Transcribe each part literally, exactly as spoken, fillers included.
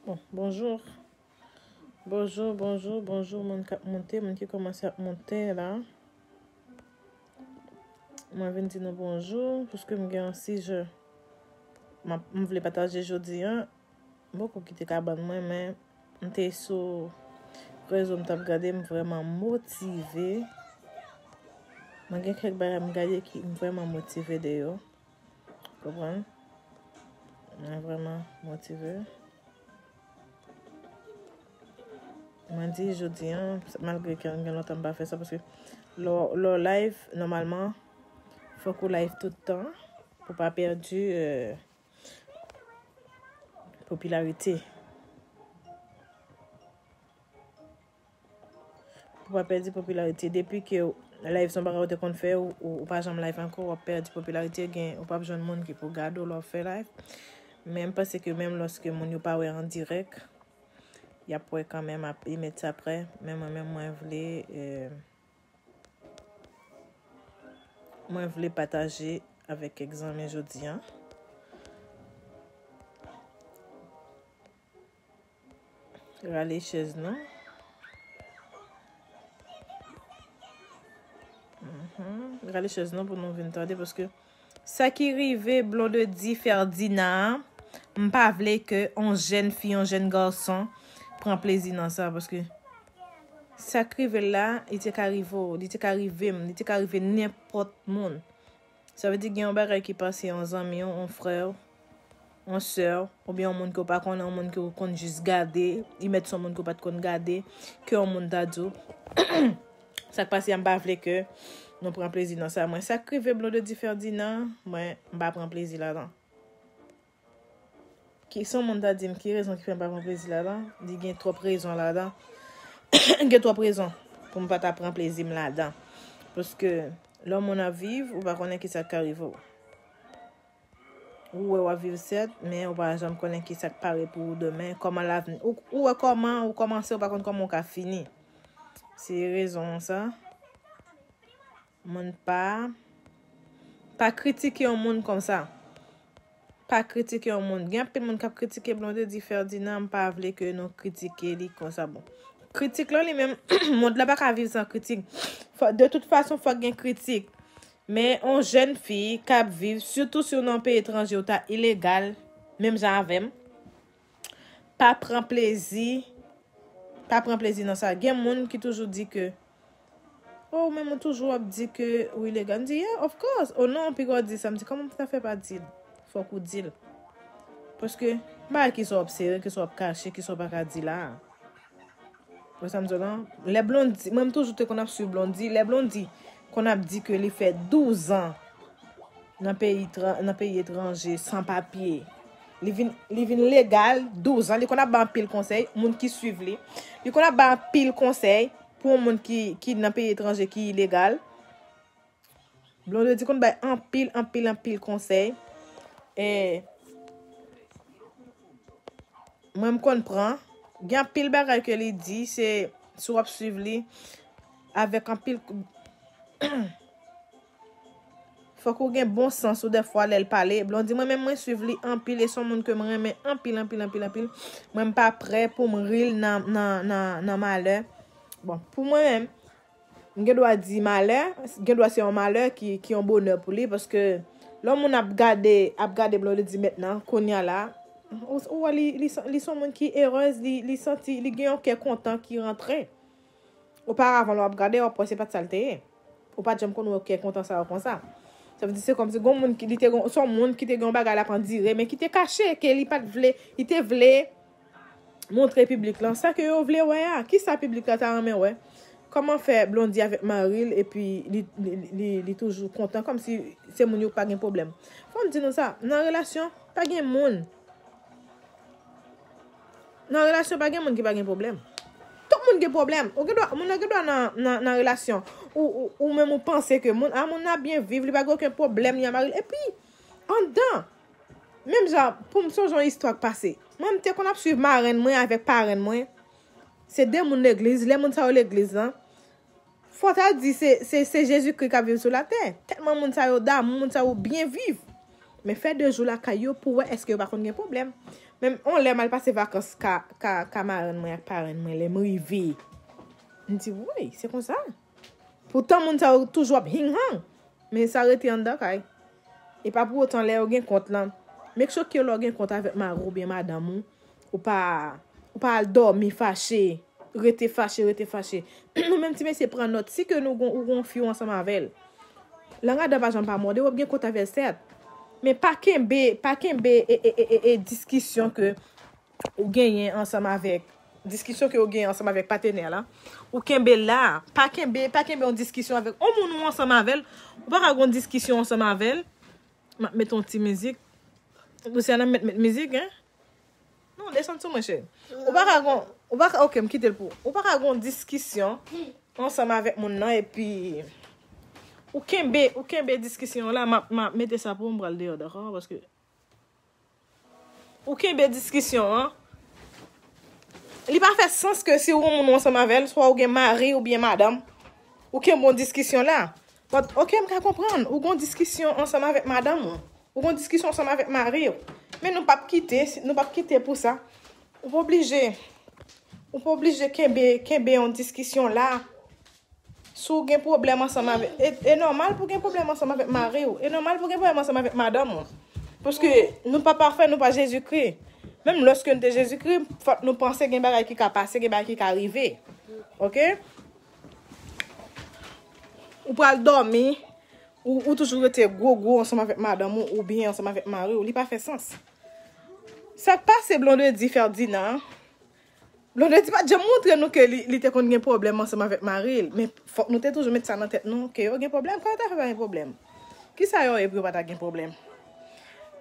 Bonjou. Bonjou, bonjou, bonjou, moun k ap monte, moun ki kòmanse ap monte la. Mwen vin di nou bonjou, paske m gen yon sijè m ap, m vle pataje jodi a. M poko kite kabann mwen, men m te sou rezo, m t ap gade, m vrèman motive. Mwen gen kèk bagay m gade ki m vrèman motive de yo. Konprann? Mwen vrèman motive. Mwen di jodi a, malgre ke gen lontan m pa fè sa, paske lè w, lè w live, nòmalman, fòk ou live tout tan pou pa pèdi, euh, popilarite. Pou pa pèdi popilarite. Depi ke live se yon bagay ou te konn fè, ou, ou, ou pa janm live ankò, w ap pèdi popilarite, gen, ou p ap jwenn moun ki pou gade w lè w ap fè live. Men m panse ke menm lòske moun yo pa wè an dirèk, y ap wè kanmenm, ap, y met sa aprè. Men mwen menm, mwen vle, euh, mwen vle pataje avèk kèk zanmi jodi a. Rale chèz nou. Mhm. Rale chèz nou pou nou vin tande, paske sa ki rive Blondedy Ferdinand, m pa vle ke yon jèn fi, yon jèn gason pran plezi nan sa, paske sa k rive l la, li te ka rive w, li te ka rive m, li te ka rive nenpòt moun. Sa vle di gen yon bagay ki pase yon zanmi w, yon frè w, yon sè w, oubyen yon moun ke w pa konnen, yon moun ke w konn jis gade, li mèt se yon moun ke w pa t konn gade, ke yon moun ta di w. Sa k pase a, m pa vle ke nou pran plezi nan sa. Mwen, sa k rive Blondedy Ferdinand, mwen, m pa pran plezi ladan. Ki, si yon moun ta di m ki rezon ki fè m pa pran plezi ladan, li gen twòp rezon ladan. Gen twòp rezon pou m pa ta pran plezi m ladan. Paske lè yon moun ap viv, ou pa konnen kisa k ka rive w. Ou wè w ap viv sèt, men ou pa janm konnen kisa k pare pou ou demen. Kòman lavni, ou, ou wè kòman ou kòmanse, ou pa konn kòman ou ka fini. Se rezon sa. Moun pa, pa kritike yon moun konsa. Pa kritike yon moun. Gen anpil moun k ap kritike Blondedy Ferdinand, m pa vle ke nou kritike li konsa. Bon, kritik lan li menm, mond la pa ka viv san kritik. Fò, de tout fason, fòk gen kritik. Men yon jèn fi k ap viv, sitou si w nan yon peyi etranje, ou ta ilegal, menm jan avè m, pa pran plezi, pa pran plezi nan sa. Gen moun ki toujou di ke, "Oh, men ou toujou ap di ke ou ilegal." M di, "Yeah, of course." "Oh non, piga w di sa." M di, "Kòman m ta fè pa di l?" Fòk ou di l. Paske, bagay ki sa w ap sere, ki sa w ap kache, ki sa w pa ka di la. Wè sa m di w lan? Lè Blondy, mwen m toujou te konn ap swiv Blondy. Lè Blondy konn ap di ke li fè douz an nan peyi tran-, nan peyi etranje, san papye. Li vin, li vin legal, douz an. Li konn ap bay anpil konsèy, moun ki swiv li. Li konn ap bay anpil konsèy pou yon moun ki, ki nan peyi etranje, ki ilegal. Blondedy konn bay anpil, anpil, anpil konsèy. E mwen, m konn pran. Gen anpil bagay ke li di, se si w ap swiv li avèk anpil, fòk ou gen bon sans ou dèfwa lè l pale. Blondy, mwen menm, mwen swiv li anpil, e se yon moun ke m renmen anpil, anpil, anpil, anpil. Mwen, m pa prè pou m ri l nan, nan, nan, nan malè. Bon, pou mwen menm, m gen dwa di malè, gen dwa se yon malè ki, ki yon bonè pou li, paske lè yon moun ap gade, ap gade Blondedy mentnan, kounye a la, ou, ou wè li, li, li se yon moun ki erèz, li, li santi, li gen yon kè kontan ki rantre. Oparavan, lè w ap gade, w ap wè se pa t sa l te ye. Ou pa t janm konn wè kè kontan sa yo konsa. Sa vle di se kòmsi gen yon moun ki, li te gen, se yon moun ki te gen yon bagay l ap andire, men ki te kache, ke li pa t vle, li te vle montre piblik lan sa ke yo vle wè a. Kisa piblik la ta renmen wè? Kòman fè Blondy avèk mari l, epi li, li, li, li toujou kontan, kòmsi se moun yo pa gen pwoblèm? Fò m di nou sa, nan relasyon, pa gen moun. Nan relasyon, pa gen moun ki pa gen pwoblèm. Tout moun gen pwoblèm. Ou gen dwa, moun nan gen dwa nan, nan, nan relasyon. Ou, ou, ou menm ou panse ke moun, a, moun nan ap byen viv, li pa gen okenn pwoblèm, li a mari l. Epi, anndan, menm jan, pou m sonje yon istwa k pase. Mwen, m te konn ap swiv marenn mwen avèk parenn mwen. Se de moun legliz, lè moun sa yo legliz lan, fò ta di se, se, se Jezikri k ap viv sou latè. Tèlman moun sa yo damou, moun sa yo byen viv. Men fè de jou lakay yo pou wè èske yo pa konn gen pwoblèm. Menm on lè m al pase vakans ka, ka, ka marenn mwen ak parenn mwen, lè m rive, m di, woy, se konsa. Poutan moun sa yo toujou ap hing hang. Men sa rete anndan kay. E pa pou otan lè yo gen kont lan. Make sure ke lè w gen kont avèk mari w oubyen madanm ou, ou pa, ou pa al dòmi fache, rete fache, rete fache. Nou menm ti mesye pran nòt, si ke nou gon, ou gon fi w ansanm avè l. Lang adan pa janm pa mòde, w ap gen kont avè l sèt. Men pa kenbe, pa kenbe e, e, e, e, e diskisyon ke ou genyen ansanm avèk, diskisyon ke ou genyen ansanm avèk patnè la, ou kenbe la. Pa kenbe, pa kenbe yon diskisyon avèk yon moun ou ansanm avè l. Ou pa ka gon diskisyon ansanm avè l. M ap met yon ti mizik. Luciana met, met mizik, en? Non, desann sou mwen, cheri. Ou pa ka gon, ou pa ka, ok, m kite l pou ou. Ou pa ka gon diskisyon ansanm avèk moun nan, epi ou kenbe, ou kenbe diskisyon la, m ap, m ap mete sa pou ou, m pral deyò, dakò? Paske ou kenbe diskisyon an. Li pa fè sans ke si ou moun ou ansanm avè l, swa ou gen mari oubyen madanm, ou kenbe yon diskisyon la. But, ok, m ka konprann, ou gon diskisyon ansanm avèk madanm ou, ou gon diskisyon ansanm avèk mari w. Men nou p ap kite, si, nou p ap kite pou sa. Ou pa oblije, ou pa oblije kenbe, kenbe yon diskisyon la. Si w gen pwoblèm ansanm avèk, e, e nòmal pou gen pwoblèm ansanm avèk mari w, e nòmal pou gen pwoblèm ansanm avèk madanm ou. Paske nou pa pafè, nou pa Jezikri. Menm lòske nou te Jezikri, fòk nou panse gen bagay ki ka pase, gen bagay ki ka rive. Ok? Ou pral dòmi, ou, ou toujou rete gwo gwo ansanm avèk madanm ou, oubyen ansanm avèk mari w, li pa fè sans. Sa k pase Blondedy Ferdinand? Blondedy pa t janm montre nou ke li, li te konn gen pwoblèm ansanm avèk mari l. Men fòk nou te toujou met sa nan tèt nou, ke yo gen pwoblèm, kòman yo ta fè pa gen pwoblèm? Kisa yo ye pou yo pa ta gen pwoblèm?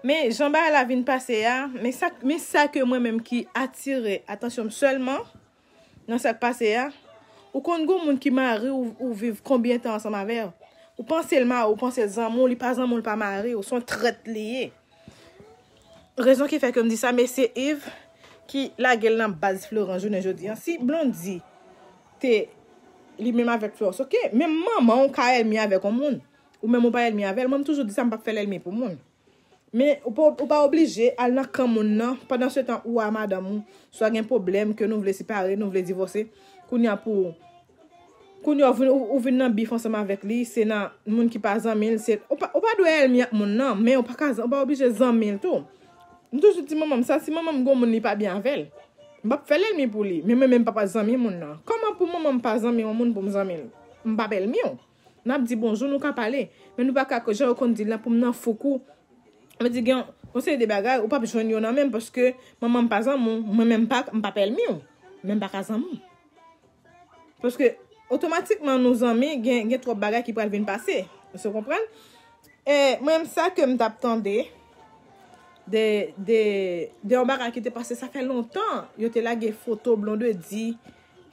Men jan bagay la vin pase a, men sa, men sa ke mwen menm ki atire atansyon m sèlman nan sa k pase a, ou konn gon moun ki mari w, ou viv konbyen tan ansanm avè l? Ou panse l mari w, ou panse l zanmi w, li pa zanmi w, li pa mari w, se yon trèt li ye. Rezon ki fè ke m di sa, mesye Yves, ki lage l nan baz Florent jounen jodi an. Si Blondy te li menm avèk Florent, ok, menm manman w ka ènmi avèk yon moun. Ou menm ou pa ènmi avè l, mwen m toujou di sa, m p ap fè lènmi pou moun. Men ou pa, ou pa oblije al nan kan moun nan, pandan se tan ou a madanm ou, swa gen pwoblèm ke nou vle separe, nou vle divòse, kounye a pou Kounye a, ou vin, ou, ou vin nan bif ansanm avèk li, se nan moun ki pa zanmi l, se, ou pa, ou pa dwe ènmi ak moun nan, men ou pa ka, ou pa oblije zanmi l tou. M toujou di manman m sa, si manman m gon moun li pa byen avè l, m p ap fè lènmi pou li, men mwen menm m pa pa zanmi moun nan. Kòman pou manman m pa zanmi yon moun pou m zanmi l? M p ap ènmi w. N ap di bonjou, nou ka pale, men nou pa ka, jan yo konn di l lan, pou m nan fouk ou. Sa vle di gen yon seri de bagay, ou p ap jwenn yo nan men m, paske manman m pa zanmi w, mwen menm m pa, m p ap ènmi w, men m pa ka zanmi w. Paske otomatikman nou zanmi, gen, gen twòp bagay ki pral vin pase. Ou konprann? E mwen menm sa ke m t ap tande de, de, de yon bagay ki te pase, sa fè lontan, yo te lage foto Blondedy,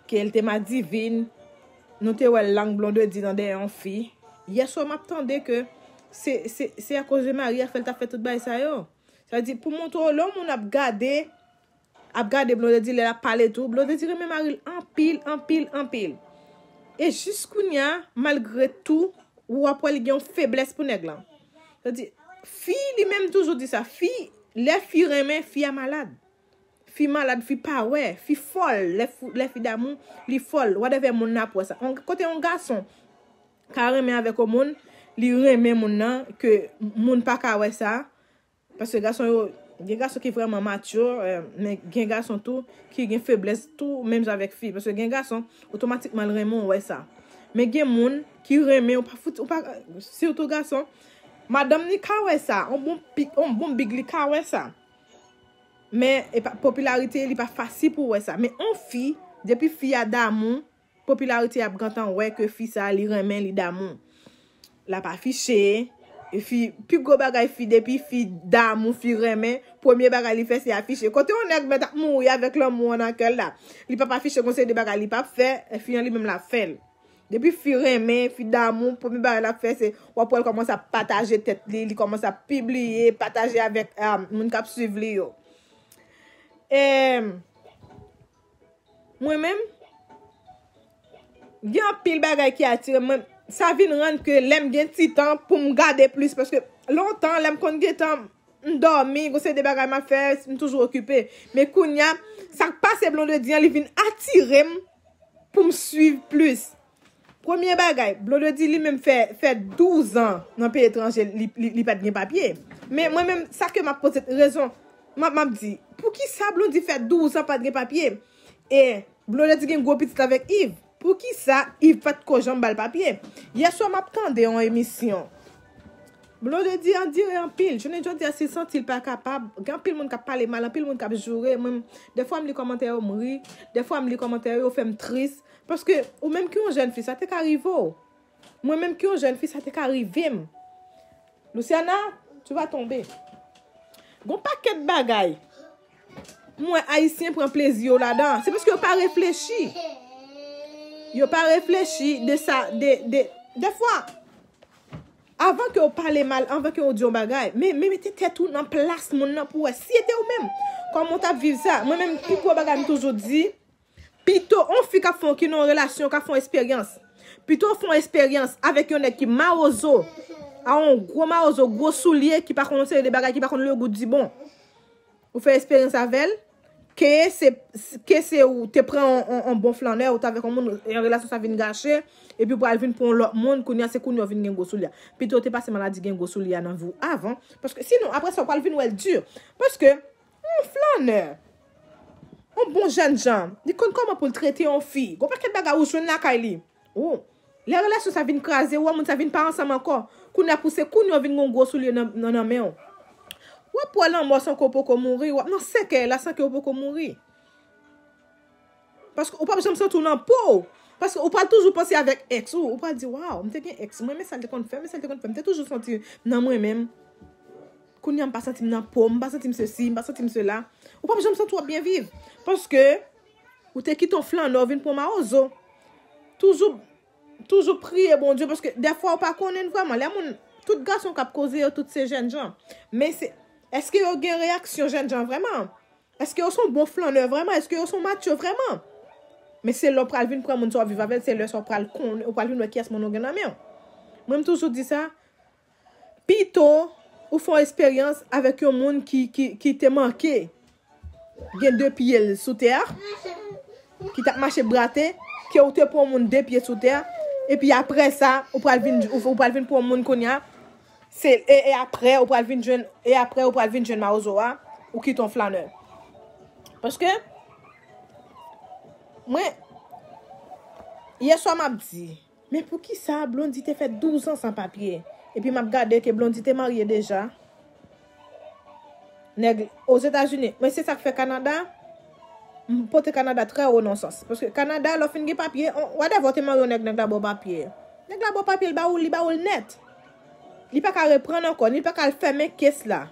ke l te madivin, nou te wè lang Blondedy nan dèyè yon fi. Yèswa m ap tande ke se, se, se akoz de mari a fè l t ap fè tout bagay sa yo. Sa vle di, pou montre w, lè yon moun ap gade, ap gade Blondedy lè l ap pale tou, Blondedy renmen mari l anpil, anpil, anpil. E jis kounye a, malgre tou, ou ap wè li gen yon feblès pou nèg lan. Sa vle di, fi, li menm toujou di sa, fi, lè fi renmen, fi a malad. Fi malad, fi pa wè, fi fòl, lè fi, lè fi damou, li fòl, whatever, moun nan ap wè sa. On, kote yon gason ka renmen avèk yon moun, li renmen moun nan, ke moun pa ka wè sa, Paske gason yo, gen gason ki vrèman mature, eh, men gen gason tou ki gen feblès tou, menm jan avèk fi. Paske gen gason, otomatikman l renmen w, wè sa. Men gen moun ki renmen w, pa fout, ou pa, sitou gason, madanm li ka wè sa, on bon pi, on bon big li ka wè sa. Men, e pa, popilarite li pa fasil pou w wè sa. Men on fi, depi fi a damou, popilarite ap gentan wè ke fi sa li renmen, li damou. L ap afiche, e fi, pi gwo bagay fi, depi fi damou, fi renmen, premye bagay li fè se afiche. Kote yon nèg mèt ap mouri avèk lanmou an nan kè l la, li p ap afiche, gon seri de bagay li p ap fè, fi an li menm l ap fè l. Depi fi renmen, fi damou, premye bagay l ap fè se, w ap wè l kòmanse ap pataje tèt li, li kòmanse ap pibliye, pataje avèk, ah, moun k ap swiv li yo. E, Mwen menm, gen anpil bagay ki atire m. Mwen, sa vin rann ke lè m gen ti tan pou m gade plis, paske lontan, lè m konn gen tan, m dòmi, gon seri de bagay m ap fè, m toujou okipe. Men kounye a, sa k pase Blondedy an, li vin atire m pou m swiv plis. Premye bagay, Blondedy li menm fè, fè douz an nan peyi etranje, li, li, li pa t gen papye. Men mwen menm, sa ke m ap poze rezon, m ap, m ap di, poukisa Blondedy fè douz an pa t gen papye? E Blondedy gen gwo pitit avèk Yves. Poukisa Yves pa t ko janm ba l papye? Yèswa m ap tande yon emisyon. Blondedy andire anpil. Jounen jodi a, si l santi l pa kapab, gen anpil moun k ap pale mal, anpil moun k ap joure. Mwen, dèfwa m li kòmantè yo, m ri. Dèfwa m li kòmantè yo, yo fè m tris. Paske ou menm ki yon jèn fi, sa te ka rive w. Mwen menm ki yon jèn fi, sa te ka rive m. Luciana, tu vas tomber. Gon pakèt bagay. M wè Ayisyen pran plezi yo ladan. Se paske yo pa reflechi. Yo pa reflechi de sa, de, de, dèfwa, avan ke w pale mal, avan ke w di yon bagay, men, men mete tèt ou nan plas moun nan pou wè si se te ou menm. Kòman w t ap viv sa? Mwen menm, pi gwo bagay m toujou di, pito yon fi k ap fè yon, ki nan yon relasyon, k ap fè yon esperyans. Pito w fè yon esperyans avèk yon nèg ki mawozo, a yon gwo mawozo, gwo soulye, ki pa konn yon seri de bagay, ki pa konn le goût du bon. Ou fè esperyans avè l, ke se, ke se ou te pran yon, yon, yon bon flannè, ou t avèk yon moun, yon relasyon sa vin gache, epi ou pral vin pran yon lòt moun, kounye a se kounye a ou vin gen gwo soulye a. Pito w te pase maladi gen gwo soulye a nan vi w avan, paske sinon, apre sa, ou pral vin wè l di. Paske, yon flannè, yon bon jènjan, li konn kòman pou l trete yon fi. Gon pakèt bagay ou jwenn lakay li. Ou, lè relasyon sa vin kraze, ou wè moun sa vin pa ansanm ankò. Kounye a pou se kounye a w vin gon gwo soulye nan, nan, nan men w. W ap wè lanmò san ke w poko mouri, w ap nan sèkèy la san ke w poko mouri. Paske ou p ap janm santi w nan po w. Paske ou pral toujou panse avèk èks ou. Ou pral di, waw, m te gen èks mwen, men sa l te konn fè, men sa l te konn fè. M te toujou santi m nan mwen menm. Kounye a m pa santi m nan po m, m pa santi m sesi, m pa santi m sela. Ou p ap janm santi w ap byen viv. Paske ou te kite yon flannè, w vin pran mawozo. Toujou, toujou priye Bondye, paske dèfwa ou pa konnen vrèman. Lè moun, tout gason k ap koze yo, tout se jènjan. Men se, èske yo gen reyaksyon jènjan vrèman? Èske yo se yon bon flannè vrèman? Èske yo se yon matcho vrèman? Men se lè w pral vin pran moun sa w ap viv avè l, se lè sa w pral konnen, ou pral vin wè kiyès moun ou gen nan men w. Mwen, m toujou di sa, pito ou fè yon esperyans avèk yon moun ki, ki, ki te manke gen de pye l sou tè a, ki t ap mache brate, ke ou te pran yon moun de pye sou tè a, epi apre sa, ou pral vin, ou, ou pral vin pran yon moun kounye a, se, e, e apre, ou pral vin jwenn, e apre, ou pral vin jwenn mawozo a, ou kite yon flannè. Paske, mwen, yèswa m ap di, men poukisa Blondy te fè douz an san papye? Epi m ap gade ke Blondy te marye deja. Nèg Ozetazini, men se sa k fè Kanada, m pote Kanada trè wo nan sans. Paske Kanada, lè w fin gen papye, on, whatever, w te marye yon nèg, nèg la ba w papye. Nèg la ba w papye, li ba ou, li ba ou l nèt. Li pa ka reprann ankò, ni li pa ka al fèmen kes la.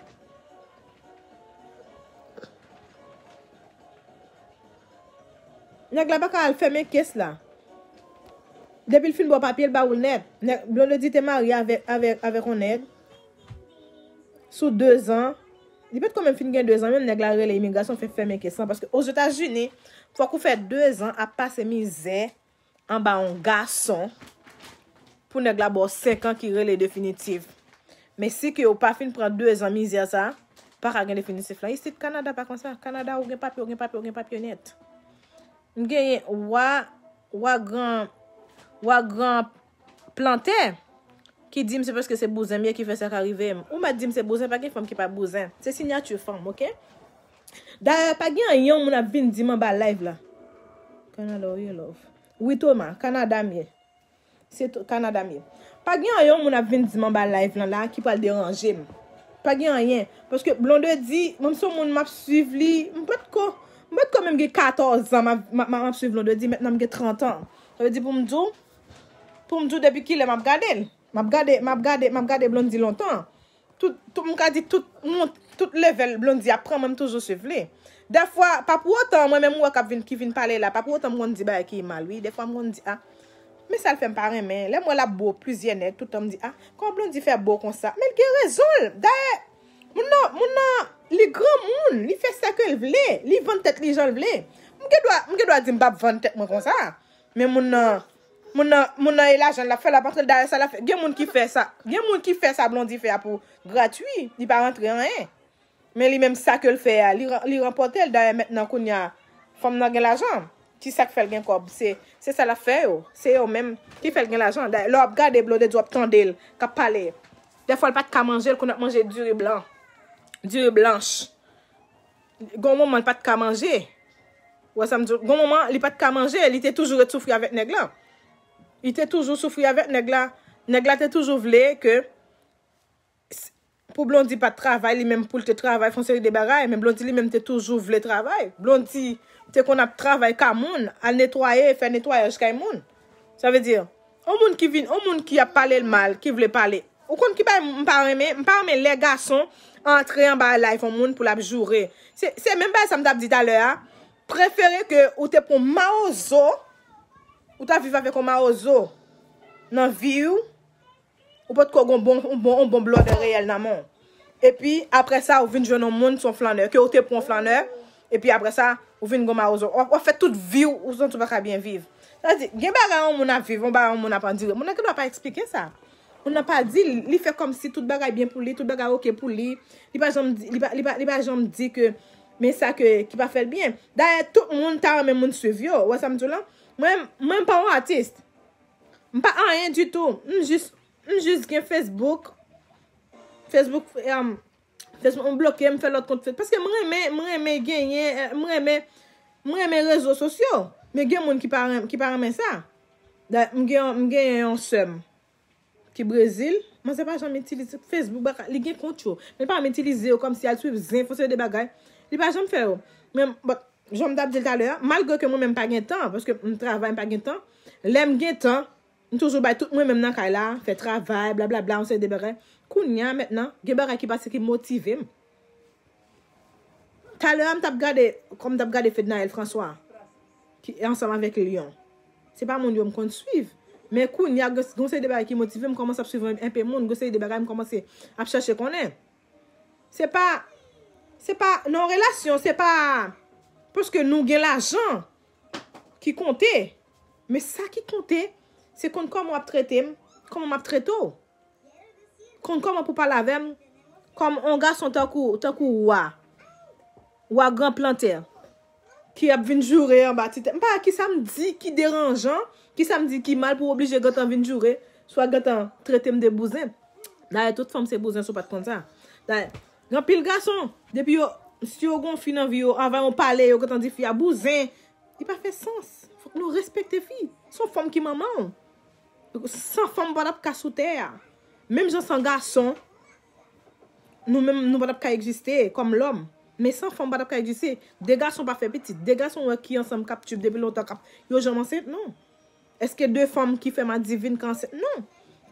Nèg la pa ka al fèmen kes la. Depi l fin ba w papye, l ba ou l nèt. Nèg, Blondedy te marye avèk, avèk, avèk yon nèg. Sou dezan. Li pa t ko menm fin gen dezan, menm nèg la rele imigrasyon fè fèmen kes lan. Paske Ozetazini, fòk ou fè dezan ap pase mizè anba yon gason pou nèg la ba w senk an ki rele definitif. Men si ke ou pa fin pran dezan mizè sa, pa ka gen definitif la. Isit, Kanada pa konsa. Kanada, ou gen papye, ou gen papye, ou gen papye nèt. M genyen wa, wa gran, wa gran plantè ki di m se paske se bouzen m ye ki fè sa ka rive m. Ou mèt di m se bouzen, pa gen fanm ki pa bouzen. Se siyati fanm, oke? Dayè, pa gen anyen yon moun ap vin di m anba live la. Kanada, ou ye, love? Wi, Thomas, Kanada m ye. Se to-, Kanada m ye. Pa gen anyen yon moun ap vin di m anba live lan la ki pral deranje m. Pa gen anyen. Paske Blondedy, mwen se yon moun m ap swiv li, m pa t ko, m pa t ko menm gen katòz an m ap, m ap, m ap swiv Blondedy, mentnan m gen trant an. Sa vle di pou m di w, pou m di w depi kilè m ap gade l. M ap gade, m ap gade, m ap gade Blondy lontan. Tout, tout, m ka di tout mont, tout level Blondy ap pran, mwen m toujou swiv li. Dèfwa, pa pou otan, mwen menm ou wè k ap vin, ki vin pale la, pa pou otan m konn di bagay ki mal, wi. Dèfwa m konn di, a, men sa l fè m pa renmen. Lè m wè l ap bo plizyè nèg, tout tan m di, a, kòman Blondy fè bo konsa? Men l gen rezon l. Dayè, moun nan, moun nan, li granmoun, li fè sa ke l vle, li vann tèt li jan l vle. M gen dwa, m gen dwa di m p ap vann tèt mwen konsa. Men moun nan, moun nan, moun nan e lajan l ap fè, l ap antre l dayè sa l ap fè. Gen moun ki fè sa, gen moun ki fè sa Blondy fè a pou gratwi, li pa rantre anyen. Men li menm sa ke l fè a, li, li ranpòte l. Dayè mentnan kounye a, fanm nan gen lajan. Ki sa k fè l gen kòb? Se, se sa l ap fè yo. Se yo menm ki fè l gen lajan. Dayè, lè w ap gade Blondedy, w ap tande l k ap pale. Dèfwa l pa t ka manje, l konn ap manje diri blan. Diri blanch. Gon moman l pa t ka manje. Ou wè sa m di w? Gon moman, li pa t ka manje, li te toujou ret soufri avèk nèg la. Li te toujou soufri avèk nèg la. Nèg la te toujou vle ke s- pou Blondy pa t travay, li menm pou l te travay, fè yon seri de bagay, men Blondy li menm te toujou vle travay. Blondy te konn ap travay ka moun, al netwaye, fè netwayaj kay moun. Sa vle di, yon moun ki vin, yon moun ki ap pale l mal, ki vle pale. Ou konn ki bagay m pa renmen? M pa renmen lè gason antre anba live yon moun pou l ap joure. Se, se menm bagay sa m t ap di talè a. Prefere ke ou te pran mawozo, ou ta viv avèk yon mawozo nan vi w, ou potko gon bon, on bon, on bon blòdè reyèl nan men w. Epi, apre sa, ou vin jwenn yon moun, se yon flannè. Ke ou te pran yon flannè, epi apre sa, ou vin gon mawozo. W ap, w ap fè tout vi w, ou santi w pa ka byen viv. Sa di, gen bagay yon moun ap viv, yon bagay yon moun ap andire. Moun nan gen dwa pa eksplike sa. Moun nan pa di, li, li fè kòmsi tout bagay byen pou li, tout bagay oke pou li. Li pa janm di, li pa, li pa, li pa janm di ke, men sa ke, ki pa fè l byen. Dayè, tout moun ta renmen moun swiv yo. Ou wè sa m di w la? Mwen, mwen pa yon atis. M pa anyen ditou. M jis, m jis gen Facebook. Facebook, um, Facebook, m bloke, m fè lòt kont Facebook. Paske m renmen, m renmen genyen, eh, m renmen, m renmen rezo sosyo. Men gen moun ki pa renmen, ki pa renmen sa. Da- M gen, m genyen yon sè m ki Brezil. Manzè pa janm itilize Facebook, baka, li gen kont yo. Men li pa janm itilize yo kòmsi al swiv zen, fè yon seri de bagay. Li pa janm fè yo. Men, but, jan m t ap di l talè a, malgre ke mwen menm m pa gen tan, paske m travay, m pa gen tan, lè m gen tan, m toujou bay tout mwen menm nan kay la, fè travay, blablabla, yon seri de bagay. Kounye a mentnan, gen bagay ki pase ki motive m. Talè a, m t ap gade, kòm m t ap gade Fednaelle François, ki ansanm avèk Lion. Se pa moun yo m konn swiv. Men kounye a, gen, gen yon seri de bagay ki motive m, m kòmanse ap swiv enpe moun, gen yon seri de bagay m kòmanse ap chèche konnen. Se pa, se pa, nan yon relasyon, se pa paske nou gen lajan ki konte. Men sa ki konte, se konn kòman w ap trete m, kòman m ap trete w. Konn kòman pou pale avè m, kòm yon gason tankou, tankou wa. Wa gran plantè. Ki ap vin joure anba ti tè. M pa wè kisa m di ki deranjan, kisa m di ki mal pou w oblije gentan vin joure, swa gentan trete m de bouzen. Dayè, tout fanm se bouzen, si w pa t konn sa. Dayè, gen anpil gason, depi yo, si yo gon fi nan vi yo, anvan yo pale, yo gentan di fi a bouzen. Li pa fè sans. Fòk nou respekte fi. Se yon fanm ki manman w. San fanm, w pa t ap ka sou tè a. Menm jan san gason, nou menm, nou pa t ap ka egziste kòm lòm. Men san fanm, w pa t ap ka egziste. De gason pa fè pitit. De gason w wè ki ansanm k ap tchwip depi lontan, k ap, yo janm ansent? Non. Èske de fanm ki fè madivin ka ansent? Non.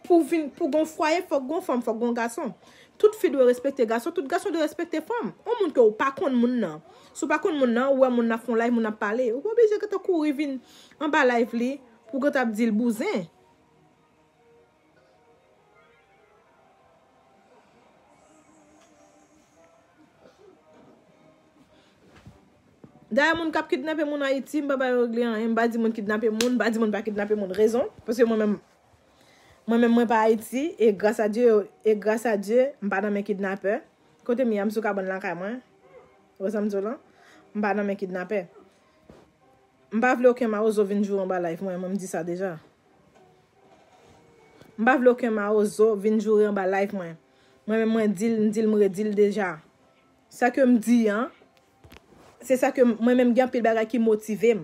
Pou vin, pou gon fwaye, fòk gon fanm, fòk gon gason. Tout fi dwe respekte gason, tout gason dwe respekte fanm. Yon moun ke w pa konn moun nan. Si w pa konn moun nan, ou wè moun nan ap fè yon live, moun nan ap pale, ou pa oblije gentan kouri vin anba live li pou w gentan ap di l bouzen. Dayè, moun k ap kidnape moun Ayiti, m pa ba yo regle anyen. M pa di moun kidnape moun, m pa di moun pa kidnape moun. Rezon, paske mwen menm, mwen menm, mwen pa Ayiti, e gras a Dye, e gras a Dye, m pa nan men kidnapè. Kote m ye a, m sou kabann lakay mwen. Ou wè sa m di w lan? M pa nan men kidnapè. M pa vle okenn mawozo vin joure anba live mwen, mwen m di sa deja. M pa vle okenn mawozo vin joure anba live mwen. Mwen menm mwen di l, m di l, m redi l deja. Sa ke m di an, se sa ke m, mwen menm gen anpil bagay ki motive m.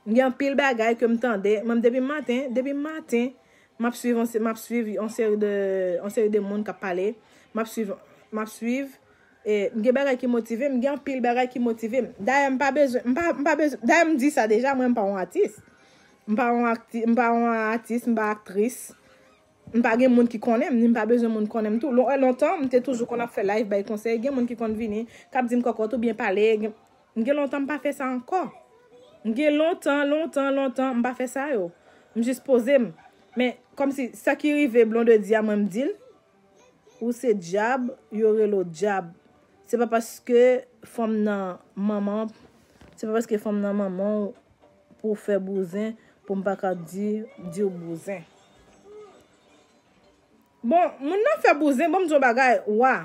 Gen anpil bagay ke m tande, mwen depi maten, depi maten, m ap swiv yon se-, m ap swiv yon seri de, yon seri de moun k ap pale. M ap swiv, m ap swiv, e, m gen bagay ki motive m, gen anpil bagay ki motive m. Dayè, m pa bezwen, m pa, m pa bezwen, dayè, m di sa deja, mwen m pa yon atis. M pa yon akti-, m pa yon atis, m pa aktris. M pa gen moun ki konnen m, ni m pa bezwen moun konnen m tou. Lon-, lontan, m te toujou konn ap fè live, bay konsèy. Gen moun ki konn vini, k ap di m kòkòt ou byen pale. Gen, m gen lontan m pa fè sa ankò. M gen lontan, lontan, lontan, m pa fè sa yo. M jis poze m. Men, kòmsi sa ki rive Blondedy a, mwen m di l, ou se dyab, yo rele w dyab. Se pa paske fanm nan manman, se pa paske fanm nan manman w pou w fè bouzen, pou m pa ka di, di w bouzen. Bon, moun nan fè bouzen, bon, m di yon bagay, wa.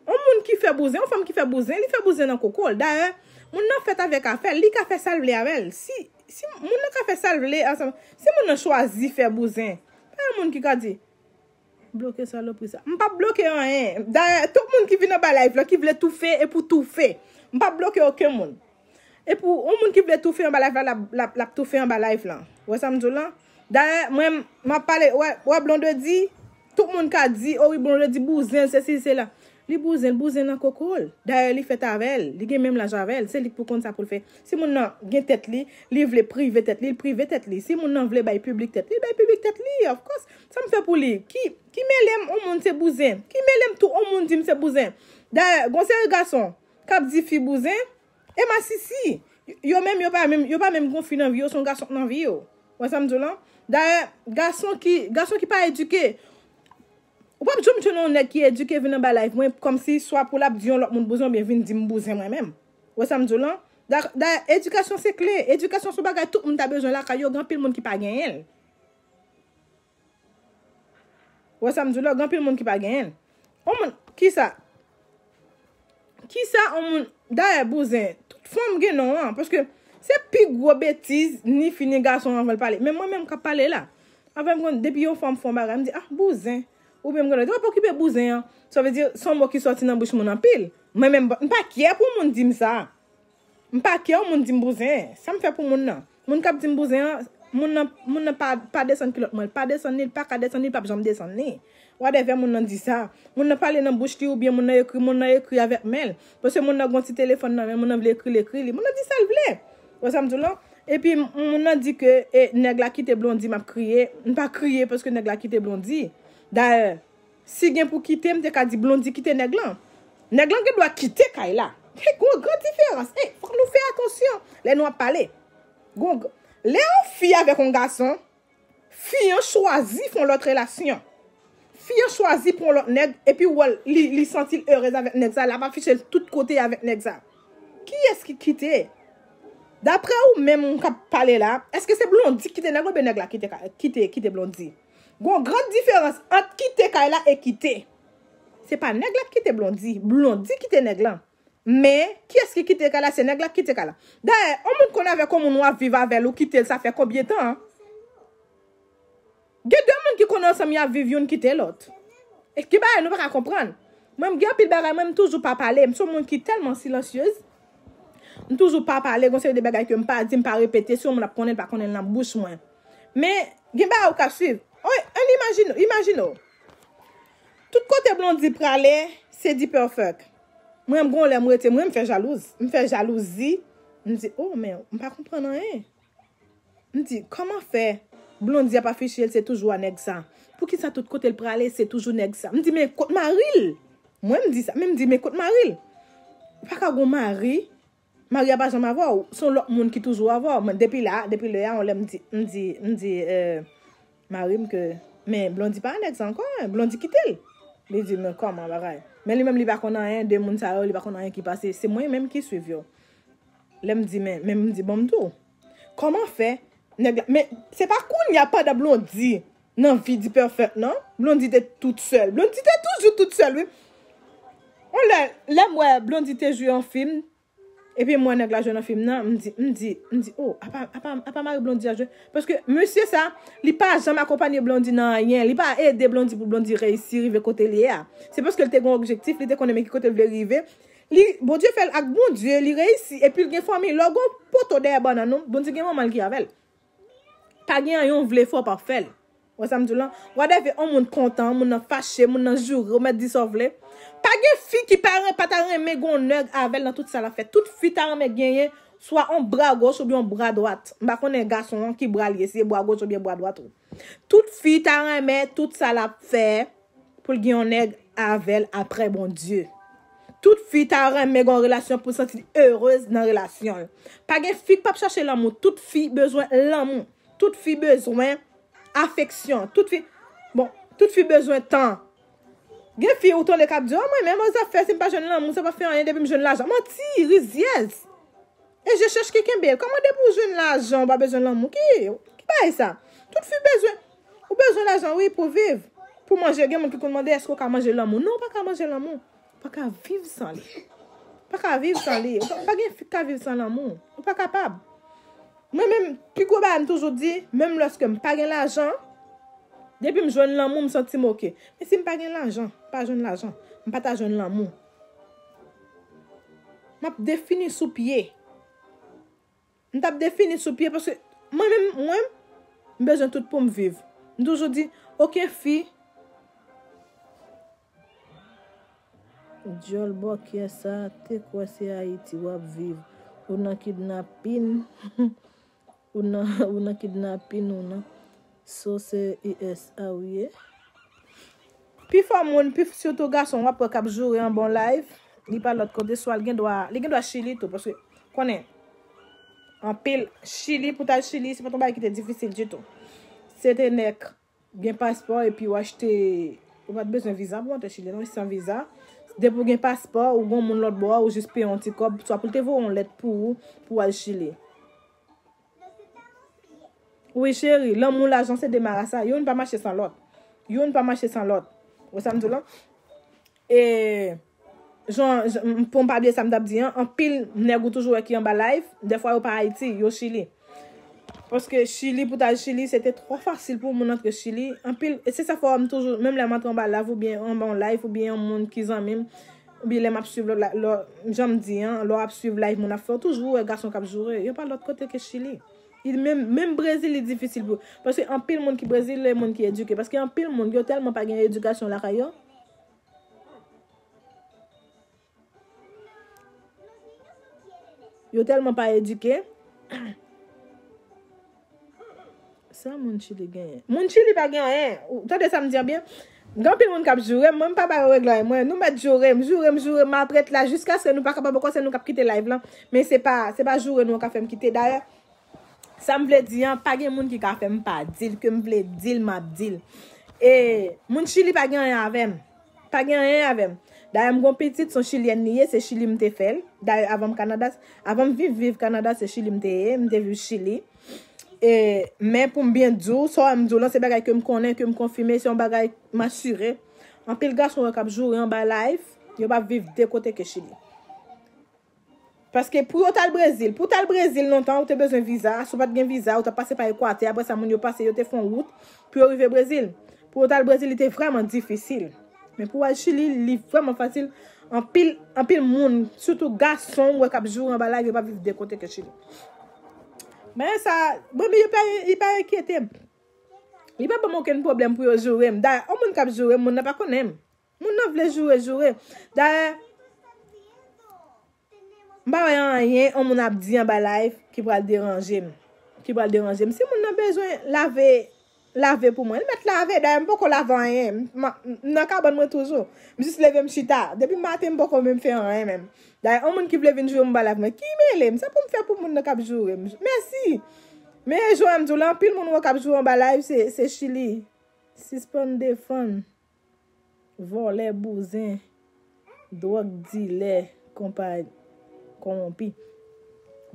Yon moun ki fè bouzen, yon fanm ki fè bouzen, li fè bouzen nan koko l. Dayè, moun nan fèt avèk afè l, li ka fè sa l vle avè l. Si, si moun nan ka fè sa l vle ansanm, si moun nan chwazi fè bouzen, pa yon moun ki ka di, "Bloke salopri sa." M p ap bloke anyen. Dayè, tout moun ki vin anba live la, ki vle toufe, e pou toufe. M p ap bloke okenn moun. E pou yon moun ki vle toufe anba live la, l ap, l ap, l ap toufe anba live la. Ou wè sa m di w lan? Dayè, mwen, m ap pale, wè, wè Blondedy, tout moun ka di, "O wi, Blondedy bouzen, sesi, sela." Li bouzen, l bouzen nan koko l. Dayè, li fèt avè l, li gen menm laj avè l, se li k pou konn sa pou l fè. Si moun nan gen tèt li, li vle prive tèt li, li prive tèt li. Si moun nan vle bay piblik tèt li, li bay piblik tèt li, of course. Sa m fè pou li? Ki, ki mele m, yon moun se bouzen? Ki mele m tou, yon moun di m se bouzen? Dayè, gon seri gason k ap di fi bouzen, e masisi. Yo menm, yo pa menm, yo pa menm gon fi nan vi yo, se yon gason k nan vi yo. Ou wè sa m di w lan? Dayè, gason ki, gason ki pa edike, ou p ap janm jwenn yon nèg ki edike vin anba live mwen, kòmsi swa pou l ap di yon lòt moun bouzen oubyen vin di m bouzen mwen menm. Ou wè sa m di w lan? Da-, dayè, edikasyon se kle. Edikasyon se yon bagay tout moun ta bezwen lakay yo, gen anpil moun ki pa genyen l. Ou wè sa m di w la, gen anpil moun ki pa genyen l. Yon moun, kisa? Kisa yon moun, dayè, bouzen, tout fanm gen non an, paske se pi gwo betiz, ni fi ni gason anvan l pale. Men mwen menm k ap pale la, avè m konn, depi yon fanm fè yon bagay, m di, "Ah, bouzen." Oubyen m konn, "Ou pa okipe bouzen an." Sa vle di, se yon mo ki sòti nan bouch moun anpil. Mwen menm, m pa kyè pou moun di m sa. M pa kè yon moun di m bouzen. Sa m fè pou moun nan? Moun k ap di m bouzen an, moun nan, moun nan pa, pa desann kilòt mwen. L pa desann li, l pa ka desann li, l p ap janm desann li. Whatever moun nan di sa. Moun nan pale nan bouch li oubyen moun nan ekri, moun nan ekri avèk men l. Paske moun nan gon ti telefòn nan men, moun nan vle ekri l, ekri li. Moun nan di sa l vle. Wè sa m di w lan? Epi moun nan di ke, e, nèg la kite Blondy, m ap kriye. M pa kriye paske nèg la kite Blondy. Dayè, si gen pou kite, m te ka di Blondy kite nèg lan. Nèg lan gen dwa kite kay la. Hey, gon gran diferans. Hey, fòk nou fè atansyon lè nou ap pale. Gon gr-, lè yon fi avèk yon gason, fi an chwazi fè yon lòt relasyon. Fi an chwazi pran yon lòt nèg, epi w wè l, li, li santi l erez avèk nèg sa, l ap afiche l tout kote avèk nèg sa. Kiyès ki kite? Daprè ou menm k ap pale la, èske se Blondy ki kite nèg la oubyen nèg la kite, kite, kite Blondy? Gon gran diferans ant kite kay la e kite. Se pa nèg la ki kite Blondy, Blondy kite nèg lan. Men, kiyès ki kite kay la? Se nèg la ki kite kay la. Dayè, yon moun konn avèk yon moun w ap viv avè l, ou kite l, sa fè konbyen tan? Gen de moun ki konn ansanm y ap viv, youn kite lòt. E gen bagay nou pa ka konprann. Mwen, m gen anpil bagay, mwen, m toujou pa pale. M se yon moun ki tèlman silansyez. M toujou pa pale, gon seri de bagay ke m pa di, m pa repete. Si yon moun ap konnen, l pa konnen l nan bouch mwen. Men, gen bagay ou ka swiv. Oy, ann imajine, imajine w. Tout kote Blondy prale, se D-Perfect. Mwen, m gon lè m rete, mwen, m fè jalouz. M fè jalouzi. M di, "Oh, men m pa konprann anyen." M di, "Kòman fè Blondy ap afiche l, se toujou a nèg sa? Poukisa tout kote l prale, se toujou nèg sa?" M di, "Men kot mari l?" Mwen, m di sa. Men m di, "Men kot mari l?" Pa ka gon mari. Mari a pa janm avè w. Se yon lòt moun ki toujou avè w. Men depi la, depi lè a, yon lè m di, m di, m di, eh, mari m ke, "Men Blondy pa nèg sa ankò, en. Blondy kite l." Li di, "Men kòman bagay?" Men li menm, li pa konn anyen de moun sa yo, li pa konn anyen ki pase. Se mwen menm ki swiv yo. Lè m di, men, men m di, "Bon, m di w, kòman fè nèg la?" Men se pa kounye a pandan Blondy nan vi D-Perfect, non? Blondy te tout sèl. Blondy te toujou tout sèl, wi. Yon lè, lè m wè Blondy te jwe yon fim, epi m wè nèg la jwe nan fim nan, m di, m di, m di, "Oh, apa, apa, apa mari Blondy a jwe?" Paske mesye sa, li pa janm akonpanye Blondy nan anyen. Li pa ede Blondy pou Blondy reyisi rive kote l ye a. Se paske l te gen yon objektif, li te konnen men ki kote l vle rive. Li, Bondye fè l ak Bondye, li reyisi, epi l gen fanmi. Lè w gen yon poto dèyè bannann ou, Bondye gen manman l ki avè l. Pa gen anyen w vle fè, w p ap fè l. Wè sa m di w lan? Whatever, yon moun kontan, yon moun nan fache, moun nan joure, ou mèt di sa w vle. Pa gen fi ki pa ren-, pa ta renmen gen yon nèg avè l nan tout sa l ap fè. Tout fi ta renmen genyen swa yon bra goch oubyen yon bra dwat. M pa konnen gason an ki bra l ye, si se bra goch oubyen bra dwat ou. Tout fi ta renmen tout sa l ap fè pou l gen yon nèg avè l apre Bondye. Tout fi ta renmen gen yon relasyon pou l santi l erez nan relasyon l. Pa gen fi k p ap chache lanmou. Tout fi bezwen lanmou. Tout fi bezwen afeksyon. Tout fi, bon, tout fi bezwen tan. Gen fi ou tande k ap di, "Oh, mwen menm, zafè, si m pa jwenn lanmou, sa pa fè anyen depi m jwenn lajan." Manti, rizyèz. Et je cherche quelqu'un belle. Kòman depi w jwenn lajan, ou pa bezwen lanmou? Ki, ki bagay sa? Tout fi bezwen, ou bezwen lajan, wi, pou viv. Pou manje, gen moun ki konn mande, èske w ka manje lanmou? Non, ou pa ka manje lanmou. pa ka viv san li. Pa ka viv san li. Ou pa, pa gen fi k ka viv san lanmou. Ou pa kapab. Mwen menm, pi gwo bagay m toujou di, menm lòske m pa gen lajan, depi m jwenn lanmou, m santi m oke. Men si m pa gen lajan, m pa jwenn lajan, m pa ta jwenn lanmou. M ap defini sou pye. M t ap defini sou pye paske mwen menm, mwen, m bezwen tout pou m viv. M toujou di, okenn fi, dyòl bòkyè sa, te kwè se Ayiti w ap viv. Ou nan kidnapin, ou nan, ou nan kidnapin, ou nan. So se E S A ou ye. Pifò moun, pi, sitou gason, w ap wè k ap joure anba yon live, li pa lòt kote, swa l gen dwa, li gen dwa Chili tou, paske, konnen, anpil, Chili, pou t al Chili, se pa t yon bagay ki te difisil ditou. Se te nèk gen paspò, epi w achte, ou pa t bezwen viza pou w antre Chili, non, san viza. Depi w gen paspò, ou gen moun lòt bò, ou jis peye yon ti kòb, swa pou l te voye yon lèt pou ou, pou w al Chili. Wi, cheri, lanmou, lajan, se de marasa. Youn pa mache san lòt. Youn pa mache san lòt. Ou sa m di w lan? E, jan, jan, pou m pa bliye sa m t ap di an, anpil nèg ou toujou wè ki anba live, dèfwa yo pa Ayiti, yo Chili. Paske Chili, pou t al Chili, se te twò fasil pou moun antre Chili. Anpil, e se sa fè m toujou, menm lè m antre anba live oubyen anba yon live oubyen yon moun ki zanmi m, oubyen lè m ap swiv lòt la, lò, jan m di an, lè w ap swiv live moun ap fè, ou toujou wè gason k ap joure. Yo pa lòt kote ke Chili. Li menm, menm Brezil, li difisil pou. Paske anpil moun ki Brezil, e moun ki edike. Paske anpil moun, yo tèlman pa gen edikasyon lakay yo. Yo tèlman pa edike. Sa moun Chili genyen? Moun Chili pa gen anyen. Ou tande sa m di an byen? Gen anpil moun k ap joure m, mwen m pa ba yo règlan mwen. Nou mèt joure m, joure m, joure m, maltrete la jiskaske nou pa kapab ankò, se nou k ap kite live lan. Men se pa, se pa joure nou an k ap fè m kite. Dayè, sa m vle di an, pa gen moun ki ka fè m pa di l, ke m vle di l, m ap di l. E moun Chili pa gen anyen avè m. Pa gen anyen avè m. Dayè, m gon pitit, se yon chilyèn li ye, se Chili m te fè l. Dayè, avan m Kanada, avan m viv, viv Kanada, se Chili m te ye, m te viv Chili. E, men pou m byen di w, sa w wè m di w lan, se bagay ke m konnen, ke m konfime, se yon bagay m asire. Anpil gason wè k ap joure anba live, yo pa viv de kote ke Chili. Paske pou yo t al Brezil, pou w t al Brezil lontan, ou te bezwen viza. Si w pa t gen viza, ou t ap pase pa Ekwatè. Apre sa, moun yo pase, yo te fè yon wout pou yo rive Brezil. Pou yo t al Brezil, li te vrèman difisil. Men pou w al Chili, li vrèman fasil. Anpil, anpil moun, sitou gason, m wè k ap joure anba live, yo pa viv de kote ke Chili. Men sa, mwen, yo pa, li pa enkyete m. Li pa ban m okenn pwoblèm pou yo joure m. Dayè, yon moun k ap joure m, moun nan pa konnen m. Moun nan vle joure, joure. Dayè, m pa wè anyen yon moun ap di anba live ki pral deranje m. Ki pral deranje m. Si moun nan bezwen lave, lave pou mwen, l mèt lave. Dayè, m poko lave anyen. M, m, m nan kabann mwen toujou. M jis leve m chita. Depi maten, m poko menm fè anyen menm. Dayè, yon moun ki vle vin joure m anba live mwen, ki mele m? Sa pou m fè pou moun nan k ap joure m? Mèsi. Men jan m di w la, anpil moun wè k ap joure anba live, se, se Chili. Sispann defann vòlè, bouzen, dwòg dilè, konpa, kowonpi.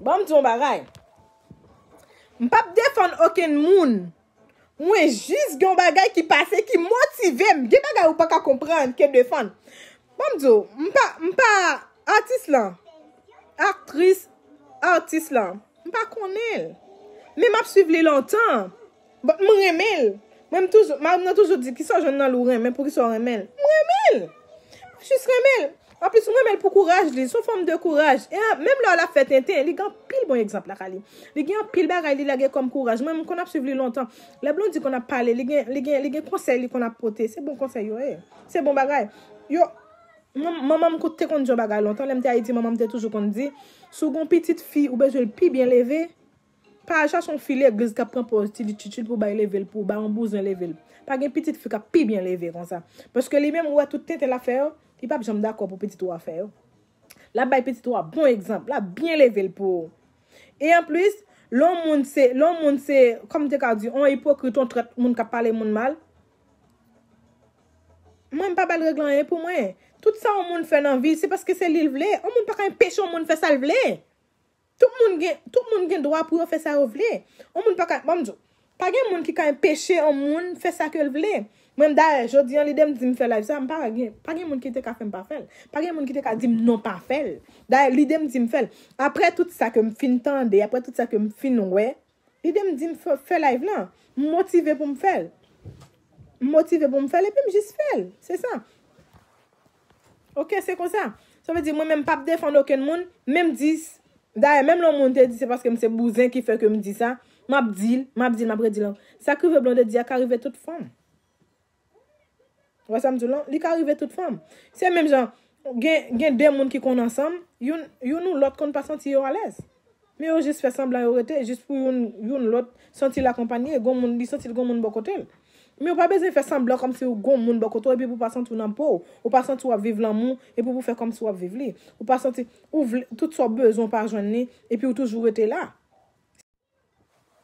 Ban m di yon bagay. M p ap defann okenn moun. Mwen jis gen yon bagay ki pase ki motive m. Gen bagay ou pa ka konprann ke defann. Ban m di w, m pa, m pa atis lan. Aktris, atis lan. M pa konnen l. Men m ap swiv li lontan. But m renmen l. Mwen, m toujou, m nan toujou di, kisa w jwenn nan li w renmen, poukisa w renmen l? M renmen l. M jis renmen l. Anplis, m renmen l pou kouraj li. Se yon fanm de kouraj. E a, menm lè l ap fè tenten, li gen anpil bon egzanp lakay li. Li gen anpil bagay li lage kòm kouraj. Mwen, m konn ap swiv li lontan. Lè Blondy konn ap pale, li gen, li gen, li gen konsèy li konn ap pote. Se bon konsèy yo ye. Se bon bagay. Yo, man-, manman m te konn di yon bagay lontan. Lè m te Ayiti, manman m te toujou konn di, si w gen yon pitit fi, ou bezwen l pi byen leve, pa al chache yon fi legliz k ap pran pòz ti li tchitchit pou bay leve l, pou bay yon bouzen leve l. Pa gen pitit fi k ap pi byen leve konsa. Paske li menm, ou wè tout tenten l ap fè yo, li p ap janm dakò pou pitit ou a fè yo. L ap bay pitit ou a bon egzanp, l ap byen leve l pou ou. E anplis, lè yon moun se, lè yon moun se, kòm m te ka di, yon ipokrit, yon trèt, moun k ap pale moun mal, mwen, m pa ba l règlan anyen pou mwen. Tout sa yon moun fè nan vi, se paske se li l vle. Yon moun pa ka anpeche yon moun fè sa l vle. Tout moun gen, tout moun gen dwa pou yo fè sa yo vle. Yon moun pa ka, ban m di w, Pa gen moun ki ka enpeche yon moun fè sa ke l vle. Mwen, dayè, jodi an, lide m di m fè live sa, m pa gen, pa gen moun ki te ka fè m pa fè l. Pa gen moun ki te ka di m non pa fè l. Dayè, lide m di m fè l. Apre tout sa ke m fin tande, apre tout sa ke m fin wè, lide m di m fè, fè live lan. M motive pou m fè l. M motive pou m fè l, epi m jis fè l. Se sa. Ok, se konsa. Sa vle di, mwen menm, m p ap defann okenn moun, menm di, dayè, menm lè yon moun te di se paske m se bouzen ki fè ke m di sa, m ap di l, m ap di l, m ap redi l ankò. Sa k rive Blondedy a ka rive tout fanm. Ou wè sa m di w lan? Li ka rive tout fanm. Se menm jan, gen, gen de moun ki konn ansanm, youn, youn ou lòt konn pa santi yo alèz. Men yo jis fè sanblan yo rete, jis pou youn, youn lòt santi l akonpanye, gon moun, li santi l gon moun bò kote l. Men ou pa bezwen fè sanblan kòmsi ou gon moun bò kote w, epi pou w pa santi w nan po w, ou pa santi w ap viv lanmou, epi pou w fè kòmsi w ap viv li. Ou pa santi, ou vle, tout sa w bezwen w pa jwenn li, epi ou toujou rete la.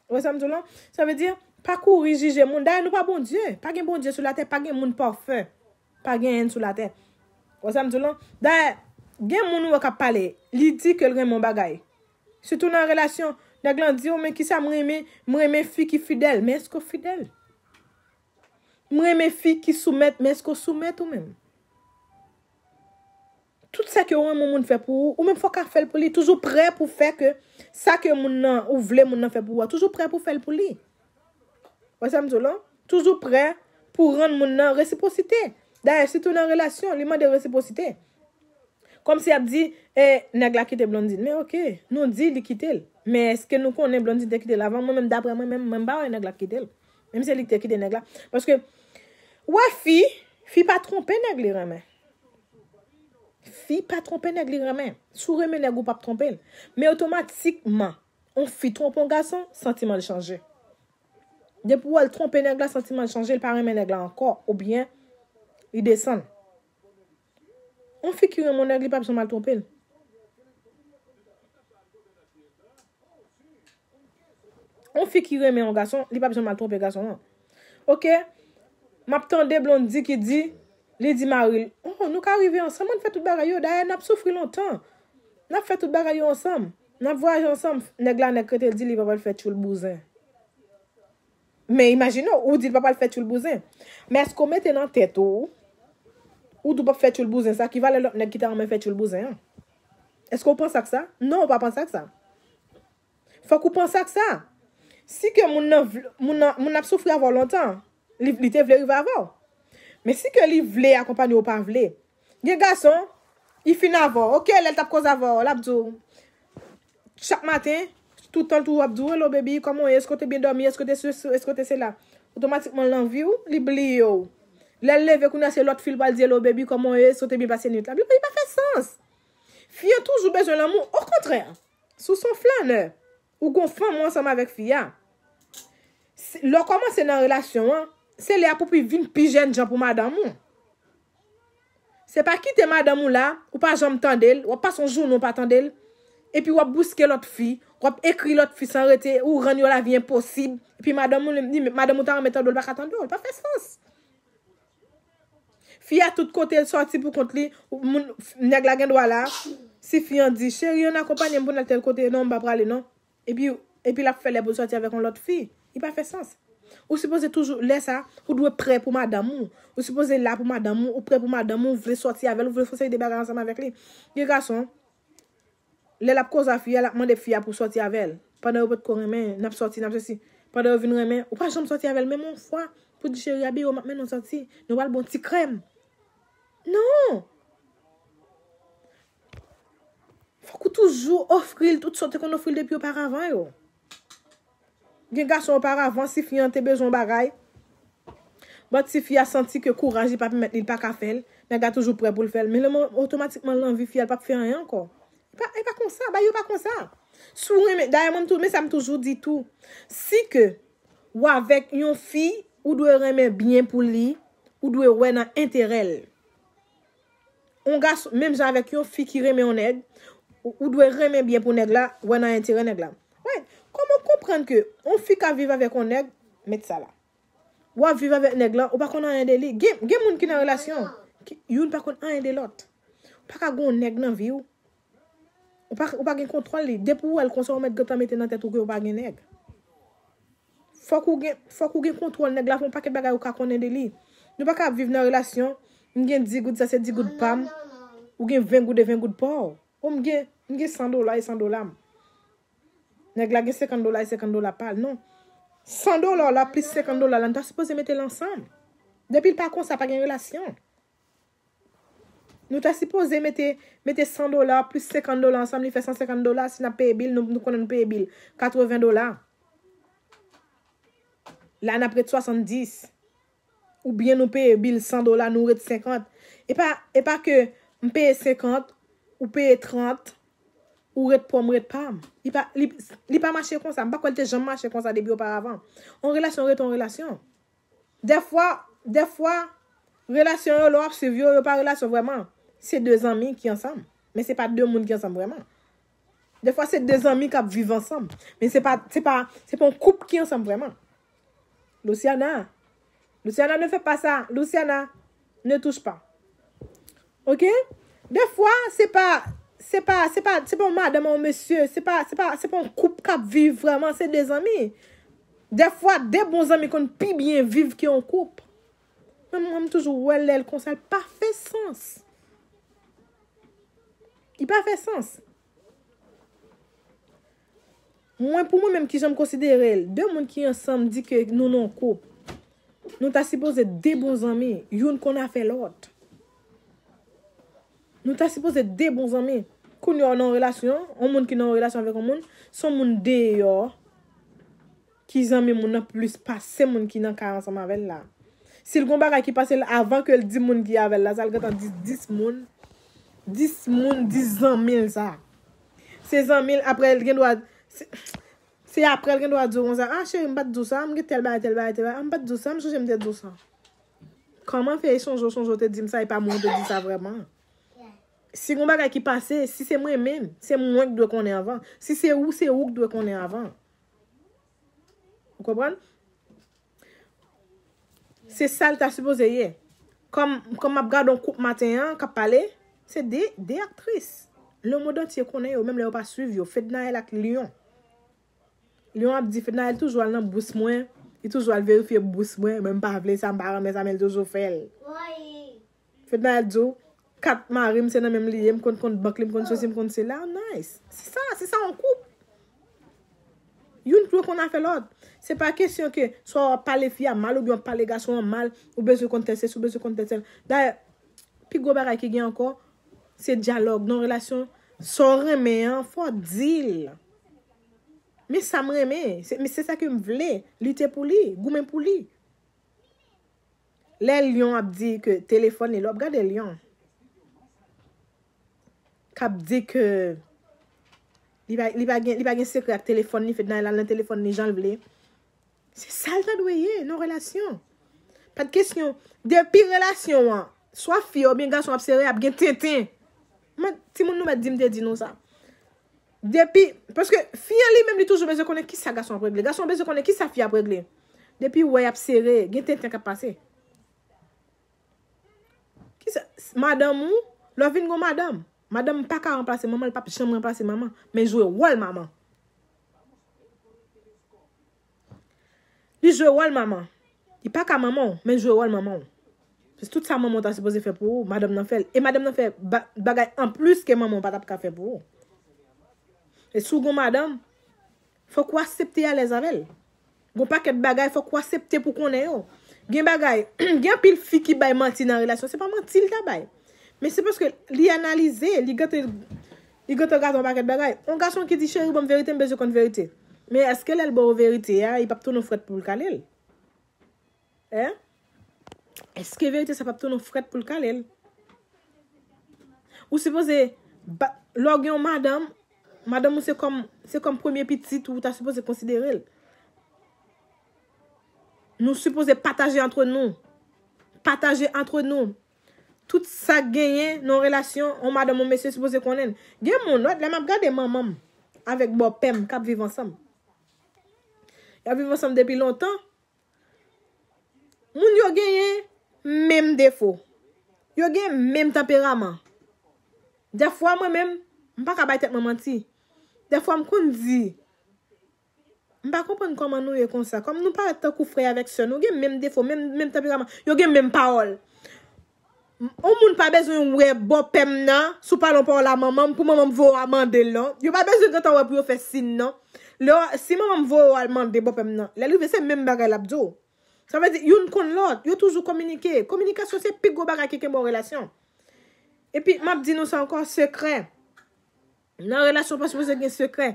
Ou wè sa m di w lan? Sa vle di, pa kouri jije moun. Dayè, nou pa Bondye. Pa gen Bondye sou latè, pa gen moun pafè. Pa gen èn sou latè. Ou wè sa m di w lan? Dayè, gen moun ou wè k ap pale, li di ke l renmen yon bagay. Sitou nan relasyon, nèg lan di w, men kisa m renmen, m renmen fi ki fidèl. Men èske w fidèl? M renmen fi ki soumèt, men èske w soumèt ou menm? Tout sa ke w renmen yon moun fè pou ou, ou menm fòk a fè l pou li. Toujou prè pou fè ke sa ke moun nan, ou vle moun nan fè pou ou a, toujou prè pou fè l pou li. Wè sa m di w lan? Toujou prè pou rann moun nan resipwosite. Dayè, sitou nan relasyon, li mande resipwosite. Kòmsi y ap di, e, nèg la kite Blondine. Men ok, nou di li kite l. Men èske nou konnen Blondine te kite l avan? Mwen menm, daprè mwen menm, mwen m pa wè nèg la kite l. Menm se li ki te kite nèg la. Paske, ou wè fi, fi pa twonpe nèg li renmen. Fi pa twonpe nèg li renmen. Si w renmen nèg ou p ap twonpe l. Men otomatikman, yon fi twonpe yon gason, santiman l chanje. Depi w wè l twonpe nèg la, santiman l chanje, l pa renmen nèg la ankò, oubyen li desann. Yon fi ki renmen yon nèg, li p ap janm al twonpe l. Yon fi ki renmen yon gason, li p ap janm al twonpe gason an. Ok, m ap tande Blondedy ki di, li di mari l, oh, nou ka rive ansanm, ann fè tout bagay yo. Dayè, n ap soufri lontan. N ap fè tout bagay yo ansanm. N ap vwayaje ansanm. Nèg la nèk rete, l di li p ap al fè tchoul bouzen. Men imajine w, ou di l p ap al fè tchoul bouzen. Men èske w mete nan tèt ou, ou di w p ap fè tchoul bouzen sa, ki valè lòt nèg ki ta renmen fè tchoul bouzen an? Èske w panse ak sa? Non, ou pa panse ak sa. Fòk ou panse ak sa. Si ke moun nan, vle- moun nan, moun nan ap soufri avè w lontan, li, li te vle rive avè w. Men si ke li vle akonpanye w, ou pa vle. Gen gason, li fin avè w. Ok, lè l t ap koze avè w, l ap di w, chak maten, tout tan l toujou ap di w, hello baby, kòman w ye? Èske w te byen dòmi? Èske w te sesi, èske w te sela? Otomatikman, l anvi w, li bliye w. Lè l leve, kounye a se lòt fi l pral di, hello baby, kòman w ye? Èske w te byen pase nwit la? Li pa fè sans. Fi an toujou bezwen lanmou. Okontrè, si w se yon flanè, ou gon fanm ou ansanm avèk fi a, si- lè w kòmanse nan relasyon an, se lè a pou pi vin pi jènjan pou madanm ou. Se pa kite madanm ou la, ou pa janm tande l, w ap pase yon jounen w pa tande l, epi w ap bouske lòt fi, w ap ekri lòt fi san rete, ou rann yo lavi enposib, epi madanm ou, li, li, madanm ou ta renmen tande w, li pa ka tande w, li pa fè sans. Fi a tout kote l sòti pou kont li, ou- moun, nèg la gen dwa la, si fi an di, cheri, ann akonpanye m pou n al tèl kote, non, m pa prale, non. Epi, epi l ap fè lè pou l sòti avèk yon lòt fi. Li pa fè sans. Ou sipoze toujou, lè sa, ou dwe prè pou madanm ou. Ou sipoze la pou madanm ou, ou prè pou madanm ou, ou vle sòti avè l, ou vle fè yon seri de bagay ansanm avèk li. Gen gason, lè l ap koze a fi a, l ap mande fi a pou sòti avè l. Pandan yo potko renmen, n ap sòti, n ap sesi. Pandan yo vin renmen, ou pa janm sòti avè l menm yon fwa pou di, cheri, abiye w, m ap mennen w sòti. Nou pral bwè yon ti krèm. Non! Fòk ou toujou ofri l tout sa w te konn ofri l depi oparavan yo. Gen gason oparavan, si fi an te bezwen yon bagay, but si fi a santi ke kouraj li pa pèmèt li, li pa ka fè l, nèg la toujou prè pou l fè l. Men lè otomatikman l anvi fi a, l p ap fè anyen ankò. E pa, e pa konsa, bagay yo pa konsa. Si w renmen, dayè mwen m tou, men sa m toujou di tou, si ke w avèk yon fi, ou dwe renmen byen pou li, ou dwe wè nan enterè l. Yon gason, menm jan avèk yon fi ki renmen yon nèg, ou, ou dwe renmen byen pou nèg la, wè nan enterè nèg la. Wè, kòman w konprann ke yon fi ka viv avèk yon nèg, met sa la. W ap viv avèk nèg lan, ou pa konn anyen de li. Gen, gen moun ki nan relasyon, ki, youn pa konn anyen de lòt. Ou pa ka gen yon nèg nan vi w. Ou pa, ou pa gen kontwòl li. Depi w wè l konsa, ou mèt gentan mete nan tèt ou ke ou pa gen nèg. Fòk ou gen, fòk ou gen kontwòl nèg la, fè yon pakèt bagay ou ka konnen de li. Nou pa ka ap viv nan relasyon, m gen dis goud, sa se dis goud pa m. Ou gen ven goud e ven goud pa w. O, m gen, m gen san dola e san dola m. Nèg la gen senkant dola e senkant dola pa l, non. San dola w la plis senkant dola la, nou ta sipoze mete l ansanm. Depi l pa konsa, pa gen relasyon. Nou ta sipoze mete, mete san dola plis senkant dola ansanm, li fè san senkant dola. Si n ap peye bil, nou, nou konnen nou peye bil katreven dola. La, n ap ret swasanndis. Oubyen nou peye bil san dola, nou ret senkant. E pa, e pa ke m peye senkant, ou peye trant, ou ret pa w, m ret pa m. Li pa, li, li pa mache konsa. M pa kwè l te janm mache konsa depi oparavan. Yon relasyon ret yon relasyon. Dèfwa, dèfwa, relasyon yo, lè w ap swiv yo, yo pa relasyon vrèman. Se de zanmi ki ansanm. Men se pa de moun ki ansanm vrèman. Dèfwa, se de zanmi k ap viv ansanm. Men se pa, se pa, se pa yon koup ki ansanm vrèman. Luciana, Luciana, ne fais pas ça. Luciana, ne touche pas. Ok? Dèfwa, se pa, se pa, se pa, se pa yon madanm, yon mesye, se pa, se pa, se pa yon koup k ap viv vrèman, se de zanmi. Dèfwa, de bon zanmi konn pi byen viv ke yon koup. Men mwen, m toujou wè lè l konsa, l pa fè sans. Li pa fè sans. Mwen, pou mwen menm, kijan m konsidere l, de moun ki ansanm di ke nou nan yon koup. Nou ta sipoze de bon zanmi, youn konn afè lòt. Nou ta sipoze de bon zanmi. Kounye a w nan yon relasyon, yon moun ki nan yon relasyon avèk yon moun, se yon moun deyò ki zanmi moun nan plis pase moun ki nan kay ansanm avè l la. Si l gon bagay ki pase l avan ke l di moun ki avè l la, sa l gentan di dis moun, dis moun, dis zanmi l sa. Se zanmi l, apre l gen dwa, se, se apre l gen dwa di w konsa, "Ah, cheri, m pa t di w sa, m gen tèl bagay, tèl bagay, tèl bagay, ah, m pa t di w sa, m sonje m te di w sa." Kòman fè e sonje w, sonje w te di m sa, e pa mwen te di sa vrèman? Si gon bagay ki pase, si se mwen menm, se mwen ki dwe konnen avan. Si se ou, se ou ki dwe konnen avan. Ou konprann? Se sa l ta sipoze ye. Kòm, kòm m ap gade yon koup maten an k ap pale, se de, de aktris. Lemonn antye konnen yo, menm lè yo pa swiv yo. Fednaelle ak Lion. Lion ap di, Fednaelle toujou al nan bous mwen, li toujou al verifye bous mwen, men m pa vle sa, m pa renmen sa, men l toujou fè l. Fednaelle di w, kat mari m se nan menm li ye, m konn kont bank li, m konn sesi, m konn sela, nice. Se sa, se sa yon koup. Youn dwe konn afè lòt. Se pa kesyon ke swa w ap pale fi a mal oubyen w ap pale gason an mal, ou bezwen konn tèl sesi, ou bezwen konn tèl sela. Dayè, pi gwo bagay ki gen ankò, se dyalòg nan relasyon. Sa w renmen an, fò w di l. Men sa m renmen, se, men se sa ke m vle. Lite pou li, goumen pou li. Lè Lion ap di ke telefòn li, lè w ap gade Lion, k ap di ke li pa, li pa gen, li pa gen sekrè ak telefòn li, Fednaelle al nan telefòn li jan l vle. Se sa l ta dwe ye nan relasyon. Pa t kesyon. Depi relasyon an, swa fi a oubyen gason ap sere, ap gen tenten. Mwen, timoun nou mèt di m te di nou sa. Depi, paske fi an li menm li toujou bezwen konnen kisa gason ap regle. Gason an bezwen konnen kisa fi ap regle. Depi w wè y ap sere, gen tenten k ap pase. Kisa, madanm ou, lè w vin gon madanm. Madanm pa ka ranplase manman, li p ap janm ranplase manman. Men jwe wòl manman. Li jwe wòl manman. Li pa ka manman w, men jwe wòl manman w. Se tout sa manman w ta sipoze fè pou ou, madanm nan fè l. E madanm nan fè ba-, bagay anplis ke manman w pa t ap ka fè pou ou. E si w gon madanm, fòk ou aksepte alèz avè l. Gon pakèt bagay, fòk ou aksepte pou konnen yo. Gen bagay, gen anpil fi ki bay manti nan relasyon, se pa manti l ta bay. Men se paske li analize, li gentan, li gentan gade yon pakèt bagay. Yon gason ki di, "Cheri, ban m verite, m bezwen konn verite." Men èske lè l ba w verite a, li p ap tounen w frèt pou l kale l? Hein? Èske verite sa p ap tounen w frèt pou l kale l? Ou sipoze, ba-, lè w gen yon madanm, madanm ou se kòm, se kòm premye pitit ou, ou ta sipoze konsidere l. Nou sipoze pataje antre nou. Pataje antre nou. Tout sa k genyen nan yon relasyon, yon madanm, yon mesye sipoze konnen l. Gen moun, lòt lè m ap gade manman m avèk bòpè m k ap viv ansanm. Y ap viv ansanm depi lontan. Moun yo genyen menm defo. Yo gen menm tanperaman. Dèfwa mwen menm, m pa ka bay tèt mwen manti. Dèfwa m konn di, M pa konprann kòman nou ye konsa. Kòm nou parèt tankou frè avèk sè, nou gen menm defo, menm, menm tanperaman. Yo gen menm pawòl. M- On moun pa bezwen wè bòpè m nan, si w pale yon pawòl a manman m, pou manman m voye w al mande l non. Yo pa bezwen gentan wè pou yo fè sin non. Lè w- si manman m voye w al mande bòpè m nan, lè l rive se menm bagay l ap di w. Sa vle di, youn konn lòt, yo toujou kominike. Kominikasyon se pi gwo bagay ki kenbe yon relasyon. Epi, m ap di nou sa ankò, sekrè. Nan relasyon, pa sipoze gen sekrè.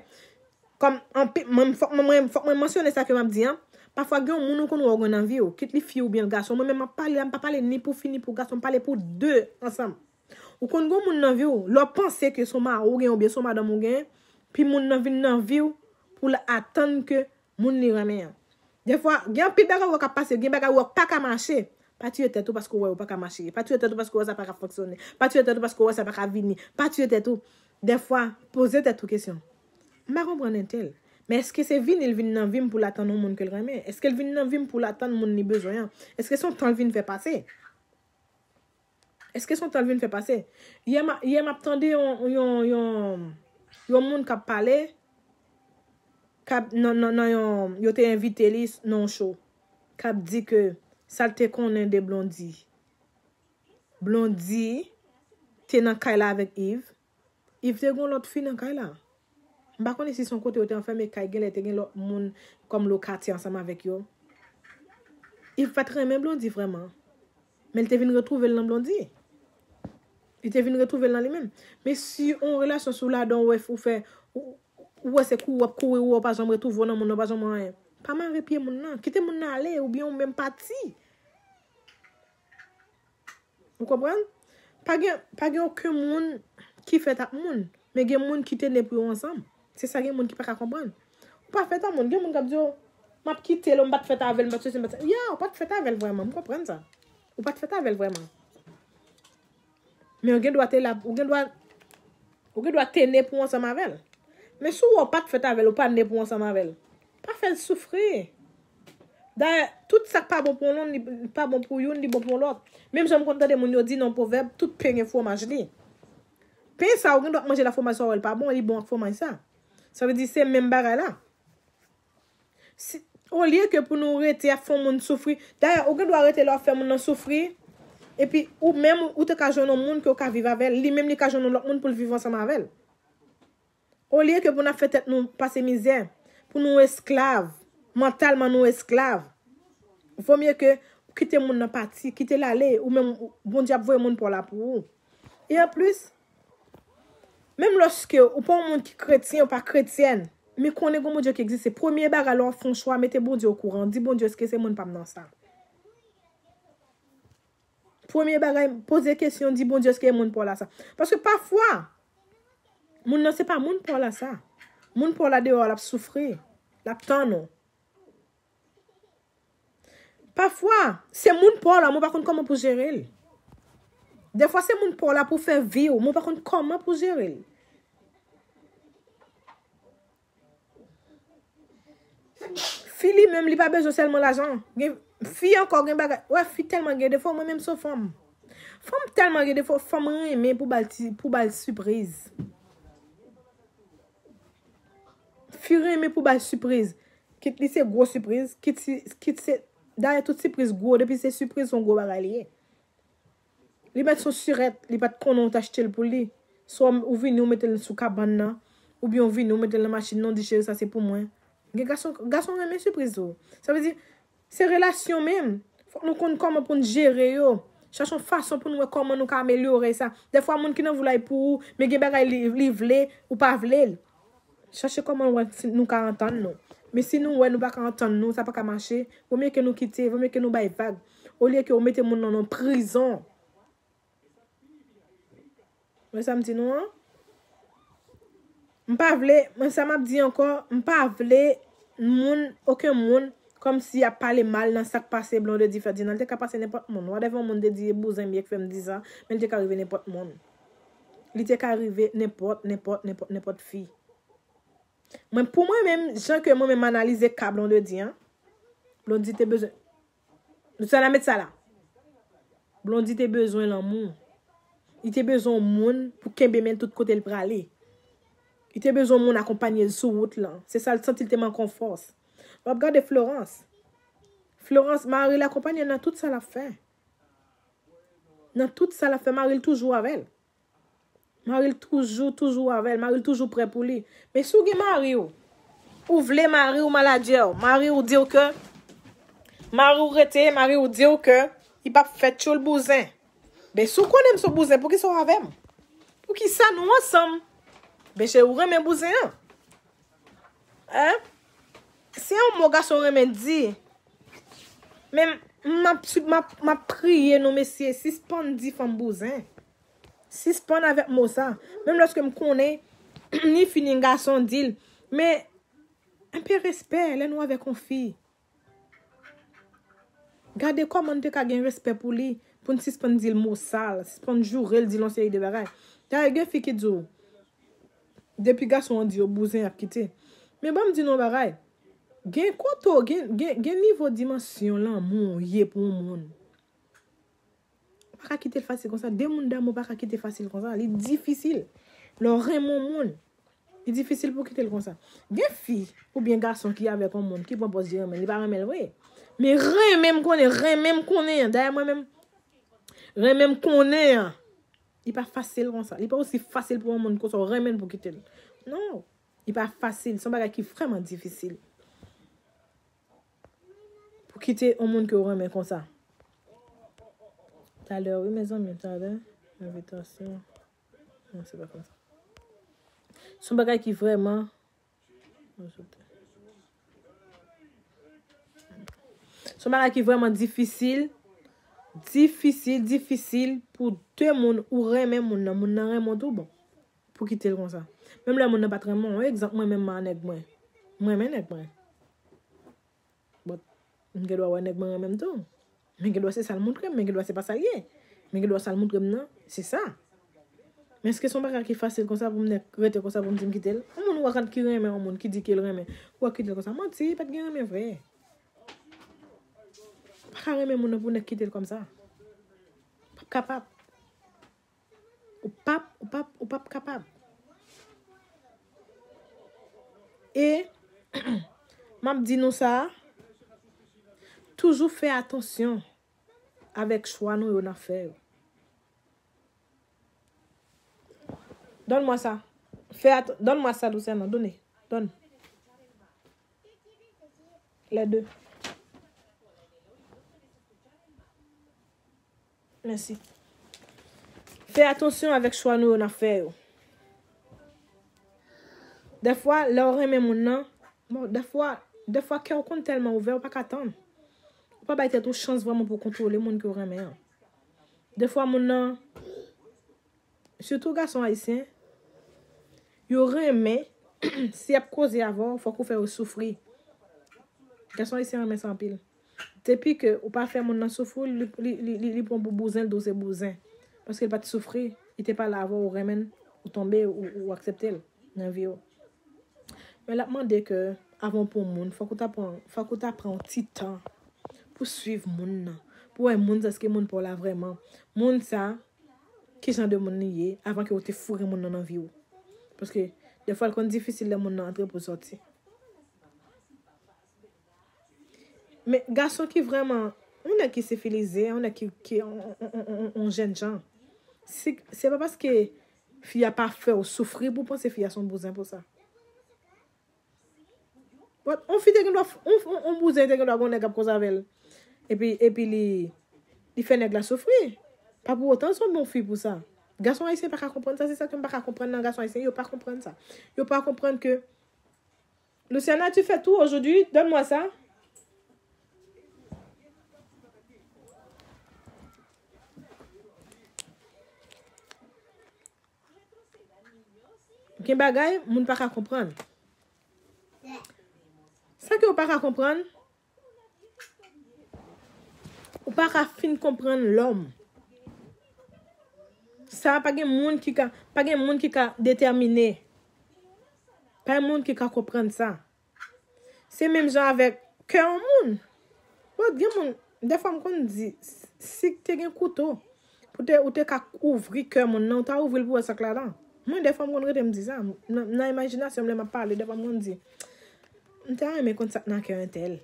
Kòm anpi, mwen, fòk mwen, mwen, fòk mwen mansyone sa ke m ap di an. Pafwa, gen yon moun ou konn wè w gen nan vi w, kit li fi oubyen l gason. Mwen menm, m ap pale la, m pa pale ni pou fi ni pou gason, m pale pou de ansanm. Ou konn gen yon moun nan vi w, lè w panse ke se yon mari w gen oubyen se yon madanm ou gen, pi moun nan vin nan vi w pou l atann ke moun li renmen an. Defwa, gen anpil bagay ou wè k ap pase, gen bagay ou wè k pa ka mache. Pa tiye tèt ou paske ou wè ou pa ka mache. Pa tiye tèt ou paske ou wè sa pa ka fonksyone. Pa tiye tèt ou paske ou wè sa pa ka vini. Pa tiye tèt ou. Defwa, poze tèt ou kesyon. M pa konprann entèl. Men èske se vini l vin nan vi m pou l atann yon moun ke l renmen? Èske l vin nan vi m pou l atann moun li bezwen an? Èske se yon tan l vin fè pase? Èske se yon tan l vin fè pase? Yè m a- yè m ap tande yon, yon, yon, yon moun k ap pale, k ap nan, nan, nan yon, yo te envite li s- nan yon show, k ap di ke sa l te konnen de Blondy. Blondy te nan kay la avèk Yves. Yves te gen yon lòt fi nan kay la. M pa konnen si se yon kote yo te anfème kay, genlè te gen lòt moun kòm lokatè ansanm avèk yo. Yves pa t renmen Blondy vrèman. Men l te vin retwouve l nan Blondy. Li te vin retwouve l nan li menm. Men si yon relasyon sou ladan ou wè ou fè, ou, ou wè se kou w ap kouri, ou wè w pa janm retwouve w nan moun nan, w pa janm anyen. Pa mare pye moun nan. Kite moun nan ale, oubyen ou menm pati. Ou konprann? Pa gen, pa gen okenn moun ki fèt ak moun. Men gen moun ki te ne pou yo ansanm. Se sa gen moun ki pa ka konprann. Ou pa fèt ak moun. Gen moun k ap di w, m ap kite l, ou m pa t fèt avè l, m pa t sesi, m pa t sa. Ya, ou pa t fèt avè l vrèman. M konprann sa. Ou pa t fèt avè l vrèman. Men ou gen dwa te la, ou gen dwa, ou gen dwa te ne pou ansanm avè l. Men si w wè w pa t fèt avè l, ou pa ne pou ansanm avè l, pa fè l soufri. Dayè, tout sa k pa bon pou yon, li pa bon pou youn, li bon pou yon lòt. Menm jan m konn tande moun yo di nan pwovèb, tout pen gen fwomaj li. Pen sa, ou gen dwa manje la fwomaj sa, ou wè l pa bon, li bon ak fwomaj sa. Sa vle di se menm bagay la. Si, olye ke pou nou rete ap fè yon moun soufri, dayè, ou gen dwa rete la w ap fè moun nan soufri, epi ou menm, ou te ka jwenn yon moun ke w ka viv avè l, li menm li ka jwenn yon lòt moun pou l viv ansanm avè l. Olye ke pou n ap fè tèt nou pase mizè, pou nou esklav, mantalman nou esklav, vomye ke ou kite moun nan pati, kite l ale, ou menm, ou- Bondye ap voye moun pa w la pou ou. E anplis, menm lòske ou pa yon moun ki kretyen, ou pa kretyèn, men konnen gen yon Bondye ki egziste, premye bagay lè w ap fè yon chwa, mete Bondye okouran, di Bondye, èske se moun pa m nan sa? Premye bagay, poze kesyon, di Bondye, èske moun pa w la sa? Paske pafwa, moun nan se pa moun pa w la sa. Moun pa w la deyò a, l ap soufri, l ap tann ou. Pafwa, se moun pa w la, men w pa konn kòman pou jere l. Defwa, se moun pa w la pou fè vi w, men w pa konn kòman pou jere l. Fi li menm, li pa bezwen sèlman lajan. Gen, fi ankò gen bagay. Wè, fi tèlman gen defo, mwen menm se yon fanm. Fanm tèlman gen defo, fanm renmen pou ba l ti, pou ba l sipriz. Fi renmen pou ba l sipriz. Kit li se gwo sipriz, kit si, kit se, dayè tout sipriz gwo, depi se sipriz, se yon gwo bagay li ye. Li mèt se yon sirèt, li pa t konnen ou t achte l pou li. Swa ou vini, ou mete l sou kabann nan, oubyen ou vini, ou mete l nan machin nan, ou di, cheri, sa se pou mwen. Gen gason, gason renmen sipriz tou. Sa vle di, se relasyon menm. Fòk nou konn kòman pou n jere yo. Chache yon fason pou n wè kòman nou ka amelyore sa. Defwa, moun ki nan vi w la, e pou ou, men gen bagay li, li vle, ou pa vle l. Chache kòman wè si nou ka antann nou. Men si nou wè nou pa ka antann nou, sa pa ka mache, vomye ke nou kite, vomye ke nou bay vag. Olye ke ou mete moun nan nan prizon. Wè sa m di nou an? M pa vle, mwen sa m ap di ankò, m pa vle moun, okenn moun, kòmsi ap pale mal nan sa k pase Blondedy Ferdinand. Li te ka pase nenpòt moun. Whatever yon moun te di, e bouzen m ye k fè m di sa, men li te ka rive nenpòt moun. Li te ka rive nenpòt, nenpòt, nenpòt, nenpòt fi. Mwen, pou mwen menm, jan ke mwen menm m analize ka Blondedy an, Blondedy te bezwen, nou sa nan met sa la. Blondedy te bezwen lanmou. Li te bezwen yon moun pou kenbe men l tout kote l prale. Li te bezwen yon moun akonpanye l sou wout lan. Se sa l santi l te manke yon fòs. W ap gade Florence. Florence, mari l akonpanye l nan tout sa l ap fè. Nan tout sa l ap fè, mari l toujou avè l. Mari l toujou, toujou avè l. Mari l toujou prè pou li. Men si w gen mari w, ou vle mari w maladjè w, mari w di w ke, mari w rete, mari w di w ke li p ap fè tchoul bouzen. Men si w konnen m se yon bouzen, poukisa w avè m? Poukisa nou ansanm? Men se ou renmen bouzen an. Hein? Se yon mo gason renmen di. Men m ap, m ap, m ap priye nou, mesye, sispann di fanm bouzen. Sispann avèk mo sa. Menm lòske m konnen ni fi ni gason di l. Men, enpe respè lè nou avèk yon fi. Gade kòman n te ka gen respè pou li, pou n sispann di l mo sal, sispann joure l, di l yon seri de bagay. Dayè, gen fi ki di w, depi gason an di yo bouzen, y ap kite. Men ban m di nou yon bagay. Gen kote w, gen, gen, gen nivo dimansyon lanmou w ye pou yon moun. Ou pa ka kite l fasil konsa. De moun damou pa ka kite fasil konsa. Li difisil. Lè w renmen yon moun, li difisil pou w kite l konsa. Gen fi oubyen gason ki avèk yon moun ki pran pòz li renmen l, li pa renmen l vre. Men renmen m konnen, renmen m konnen an. Dayè mwen menm, renmen m konnen an. Li pa fasil konsa. Li pa osi fasil pou yon moun konsa w renmen l pou kite l. Non. Li pa fasil. Se yon bagay ki vrèman difisil. Pou kite yon moun ke w renmen konsa. Talè, wi, mezanmi, talè. Envitasyon. Non, se pa konsa. Se yon bagay ki vrèman, se yon bagay ki vrèman difisil. Difisil, difisil pou de moun ou renmen moun nan. Moun nan renmen w tou bon. Pou kite l konsa. Menm lè moun nan pa t renmen w. Egzanp, mwen menm m a nèg mwen. Mwen renmen nèg mwen. But, m gen dwa wè nèg mwen renmen m tou. Men gen dwa se sa l montre m, men gen dwa se pa sa l ye. Men gen dwa sa l montre m nan, se sa. Men èske se yon bagay ki fasil konsa pou m nèk rete konsa pou m di m kite l? Yon moun ou wè ki renmen yon moun ki di ke l renmen, ou wè kite l konsa. Manti, pa t gen renmen vre. Pa ka renmen moun nan pou nèk kite l konsa. P ap kapab. Ou p ap, ou p ap, ou p ap kapab. E, m ap di nou sa, toujou fè atansyon avèk chwa nou yo n ap fè yo. Donn mwen sa. Fè at-, donn mwen sa dousèman. Donne. Donne. Les deux. Mèsi. Fè atansyon avèk chwa nou yo n ap fè yo. Dèfwa, lè w renmen moun nan, bon, dèfwa, dèfwa kè w konn tèlman ouvè, ou pa ka tann. Ou pa bay tèt ou chans vrèman pou w kontwole moun ke w renmen an. Dèfwa, moun nan, sitou gason ayisyen, yo renmen, si y ap koze avè w, fòk ou fè yo soufri. Gason ayisyen renmen sa anpil. Depi ke ou pa fè moun nan soufri, li, li, li, li, li pran pou bouzen, l di w se bouzen. Paske l pa t soufri, li te pale avè w, ou renmen l, ou tonbe, ou, ou aksepte l nan vi w. Men l ap mande ke, avan w pran yon moun, fòk ou ta pran, fòk ou ta pran yon ti tan pou swiv moun nan. Pou wè moun sa, èske moun pa w la vrèman. Moun sa, ki jan de moun li ye, avan ke w te foure moun nan nan vi w. Paske, dèfwa, l konn difisil lè moun nan antre pou sòti. Men gason ki vrèman, yon nèg ki sivilize, yon nèg ki, ki, yon, yon, yon, yon, yon jèn jan, si, se pa paske fi a pa fè w soufri pou w panse fi a se yon bouzen pou sa. But, yon fi te gen dwa, yon, yon, yon bouzen te gen dwa gon nèg ap koze avè l. Epi, epi li, li fè nèg la soufri. Pa pou otan se yon bon fi pou sa. Gason ayisyen pa ka konprann sa, se sa ke m pa ka konprann nan gason ayisyen, yo pa konprann sa. Yo pa konprann ke Luciana, tu fais tout aujourd'hui, donne-moi ça. Gen bagay, moun pa ka konprann. Sa ke ou pa ka konprann, ou pa ka fin konprann lòm. Sa pa gen moun ki ka, pa gen moun ki ka detèmine. Pa gen moun ki ka konprann sa. Se menm jan avèk kè yon moun. Bon, gen moun, dèfwa m konn di, si te gen kouto, pou te, ou te ka ouvri kè moun nan, ou ta ouvri l pou wè sa k ladan. Mwen, dèfwa m konn rete m di sa. Nan, nan imajinasyon m, lè m ap pale, dèfwa m konn di, M ta renmen konn sa k nan kè entèl.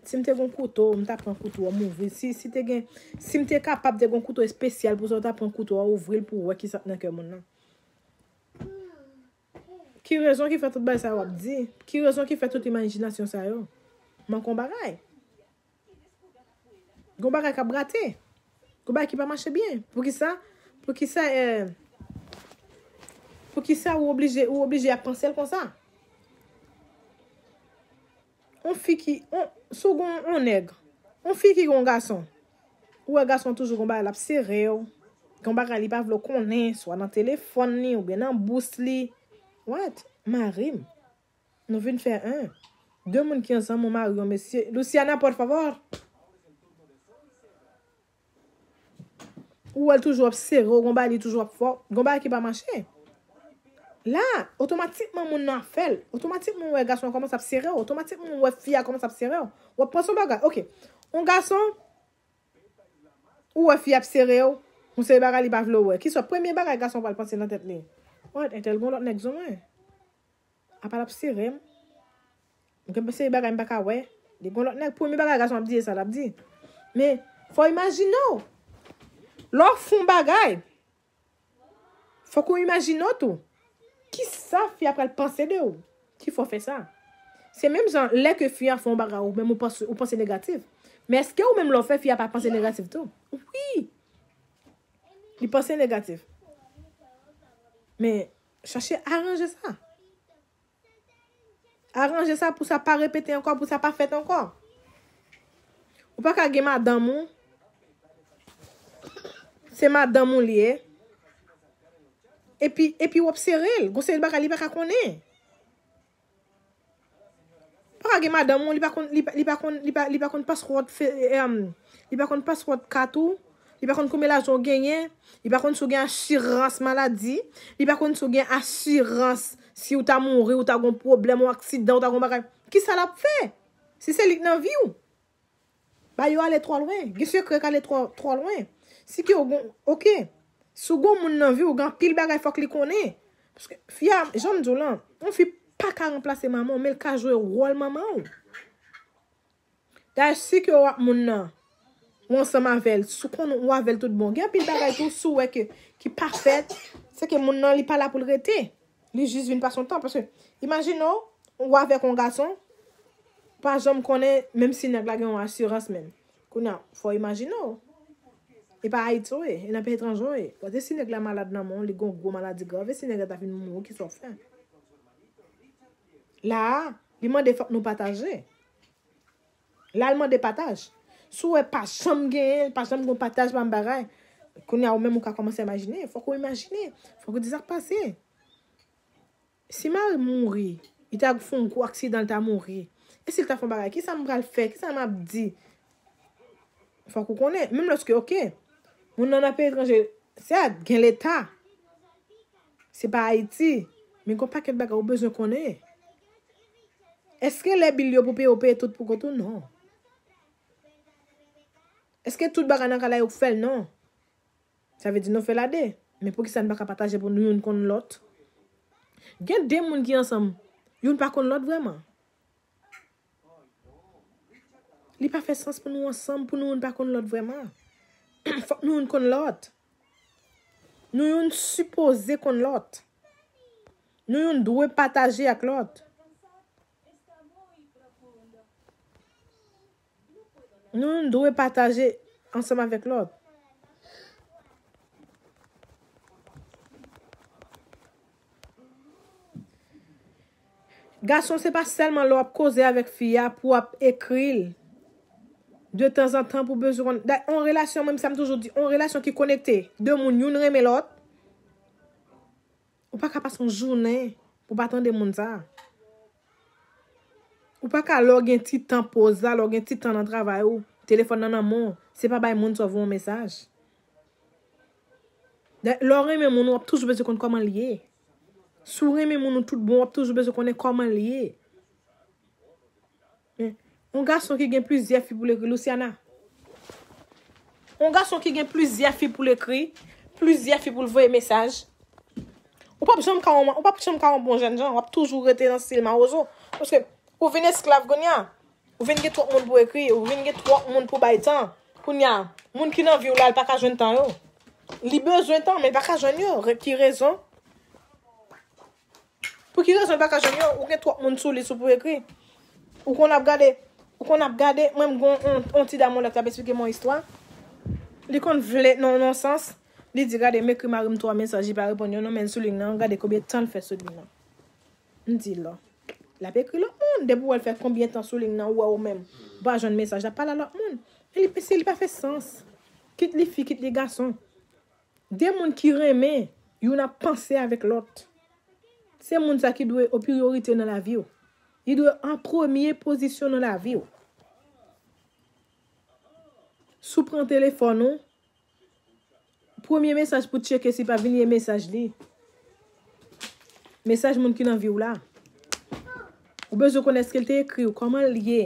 Si m te gon kouto, m ta pran kouto a, m ouvri. Si, si te gen, si m te kapab te gon kouto espesyal pou sa, w ta pran kouto a, ouvri l pou w wè ki sa k nan kè moun nan. Ki rezon ki fè tout bagay sa yo ap di? Ki rezon ki fè tout imajinasyon sa yo? Manke yon bagay. Gon bagay k ap rate. Gon bagay ki pa mache byen. Poukisa? Poukisa, eh, poukisa ou oblije, ou oblije ap panse l konsa? On fi ki, on, si w gon on nèg, on fi ki gon gason, ou wè gason toujou gon bagay l ap sere w, gon bagay li pa vle w konnen, swa nan telefòn li, oubyen nan bous li. What? Mari m. Nou vin fè en. De moun ki ansanm, yon mari, yon mesye. Luciana, por favor. Ou wè l toujou ap sere w, gon bagay li toujou ap fè w, gon bagay ki pa mache. La, otomatikman moun nan ap fè l. Otomatikman ou wè gason an kòmanse ap sere w, otomatikman ou wè fi a kòmanse ap sere w. W ap panse yon bagay. Ok. Yon gason, ou wè fi ap sere w, yon seri bagay li pa vle w wè. Kisa premye bagay gason pral panse nan tèt li? What, entèl gon lòt nèg sou mwen. Apa l ap sere m. M gen yon seri bagay m pa ka wè. Li gon lòt nèg, premye bagay gason ap di, e sa l ap di. Men, fò w imajine w. Lè w fè yon bagay, fòk ou imajine w tou. Kisa fi a pral panse de ou? Ki fè w fè sa? Se menm jan, lè ke fi a fè yon bagay, ou menm ou panse, ou panse negatif. Men èske ou menm lè w fè, fi a pa panse negatif tou? Wi! Li panse negatif. Men, chache aranje sa. Aranje sa pou sa pa repete ankò, pou sa pa fèt ankò. Ou pa ka gen madanm ou. Se madanm ou li ye. Epi, epi w ap sere l. Gon seri bagay li pa ka konnen. Pa ka gen madanm ou, li pa konn, li pa, li pa konn, li pa, li pa konn password fe-, em, li pa konn password kat ou, li pa konn konbyen lajan w genyen, li pa konn si w gen asirans maladi, li pa konn si w gen asirans si w ta mouri, ou ta gon pwoblèm, yon aksidan, ou ta gon bagay. Kisa l ap fè? Si se li k nan vi w. Bagay yo ale twò lwen. Gen sekrè k ale twò, twò lwen. Si ke w gon, ok. Si w gon moun nan vi w, gen anpil bagay fòk li konnen. Paske fi a, jan m di w lan, yon fi pa ka ranplase manman w, men l ka jwe wòl manman w. Dayè, si ke w ak moun nan, ou ansanm avè l, si w konn ou avè l tout bon, gen anpil bagay tou, si w wè ke, ki pa fèt, se ke moun nan, li pa la pou l rete. Li jis vin pase yon tan. Paske, imajine w, ou avèk yon gason, pa janm konnen, menm si nèg la gen yon asirans menm. Kounye a, fò w imajine w. E pa Ayiti w ye, e nan peyi etranje w ye. Gade si nèg la malad nan men w, li gen yon gwo maladi grav, e si nèg la ta fin mouri, kisa w fè? La a, li mande fòk nou pataje. La, l mande pataj. Si w wè pa janm genyen, pa janm gen pataj, pa m bagay, kounye a, ou menm ou ka kòmanse imajine. Fòk ou imajine. Fòk ou di sa k pase. Si mari m mouri, li ta fè yon gwo aksidan, li ta mouri. E si l ta fè yon bagay, kisa m pral fè? Kisa m ap di? Fòk ou konnen. Menm lòske, ok, moun nan nan peyi etranje, sèt, gen leta. Se pa Ayiti. Men gen yon pakèt bagay ou bezwen konnen. Èske lè bil yo pou peye, ou peye tout pou kont ou? Non. Èske tout bagay nan kay la yo k fè l? Non. Sa vle di nou fè l a de. Men poukisa n pa ka pataje pou nou youn konn lòt? Gen de moun ki ansanm, youn pa konn lòt vrèman. Li pa fè sans pou nou ansanm, pou nou youn pa konn lòt vrèman. Fòk nou youn konn lòt. Nou youn sipoze konn lòt. Nou youn dwe pataje ak lòt. Nou youn dwe pataje ansanm avèk lòt. Gason, se pa sèlman lè w ap koze avèk fi a pou w ap ekri l. De tanzantan pou bezwen konn. Da-, yon relasyon, menm sa m toujou di, yon relasyon ki konekte de moun youn renmen lòt. Ou pa ka pase yon jounen pou pa tande moun sa a. Ou pa ka, lè w gen ti tan poz la, lè w gen ti tan nan travay ou, telefòn nan nan men w, se pa bay moun sa w voye yon mesaj. Lè w renmen moun, w ap toujou bezwen konn kòman l ye. Si w renmen moun ou tout bon, w ap toujou bezwen konnen kòman l ye. Men, yon gason ki gen plizyè fi pou l ekri, Luciana. Yon gason ki gen plizyè fi pou l ekri, plizyè fi pou l voye mesaj. Ou p ap janm ka yon, ou p ap janm ka yon bon jènjan, w ap toujou rete nan stil mawozo. Paske Ou vin esklav kounye a. Ou vin gen twòp moun pou ekri, ou vin gen twòp moun pou bay tan. Kounye a, moun ki nan vi w la, l pa ka jwenn tan yo. Li bezwen tan, men l pa ka jwenn yo. Re- ki rezon? Pou ki rezon l pa ka jwenn yo? Ou gen twòp moun sou lis ou pou ekri. Ou konn ap gade, ou konn ap gade, mwen m gon on, on ti dam yon lè k t ap esplike mwen istwa. Li konn vle nan yon sans. Li di, gade, m ekri mari m twa mesaj, li pa reponn yo non, men l sou liy nan, gade konbyen tan l fè sou liy nan. M di, lò. L ap ekri lòt moun. Depi w wè l fè konbyen tan sou liy nan, ou wè ou menm. Ou pa jwenn mesaj, l ap pale a lòt moun. E li, se, li pa fè sans. Kit li fi, kit li gason. De moun ki renmen, youn ap panse avèk lòt. Se moun sa ki dwe o priyorite nan lavi w. Li dwe an premye pozisyon nan lavi w. Si w pran telefòn ou, premye mesaj pou tcheke si pa vin ye mesaj li. Mesaj moun ki nan vi w la. Ou bezwen konn èske l te ekri w, kòman l ye.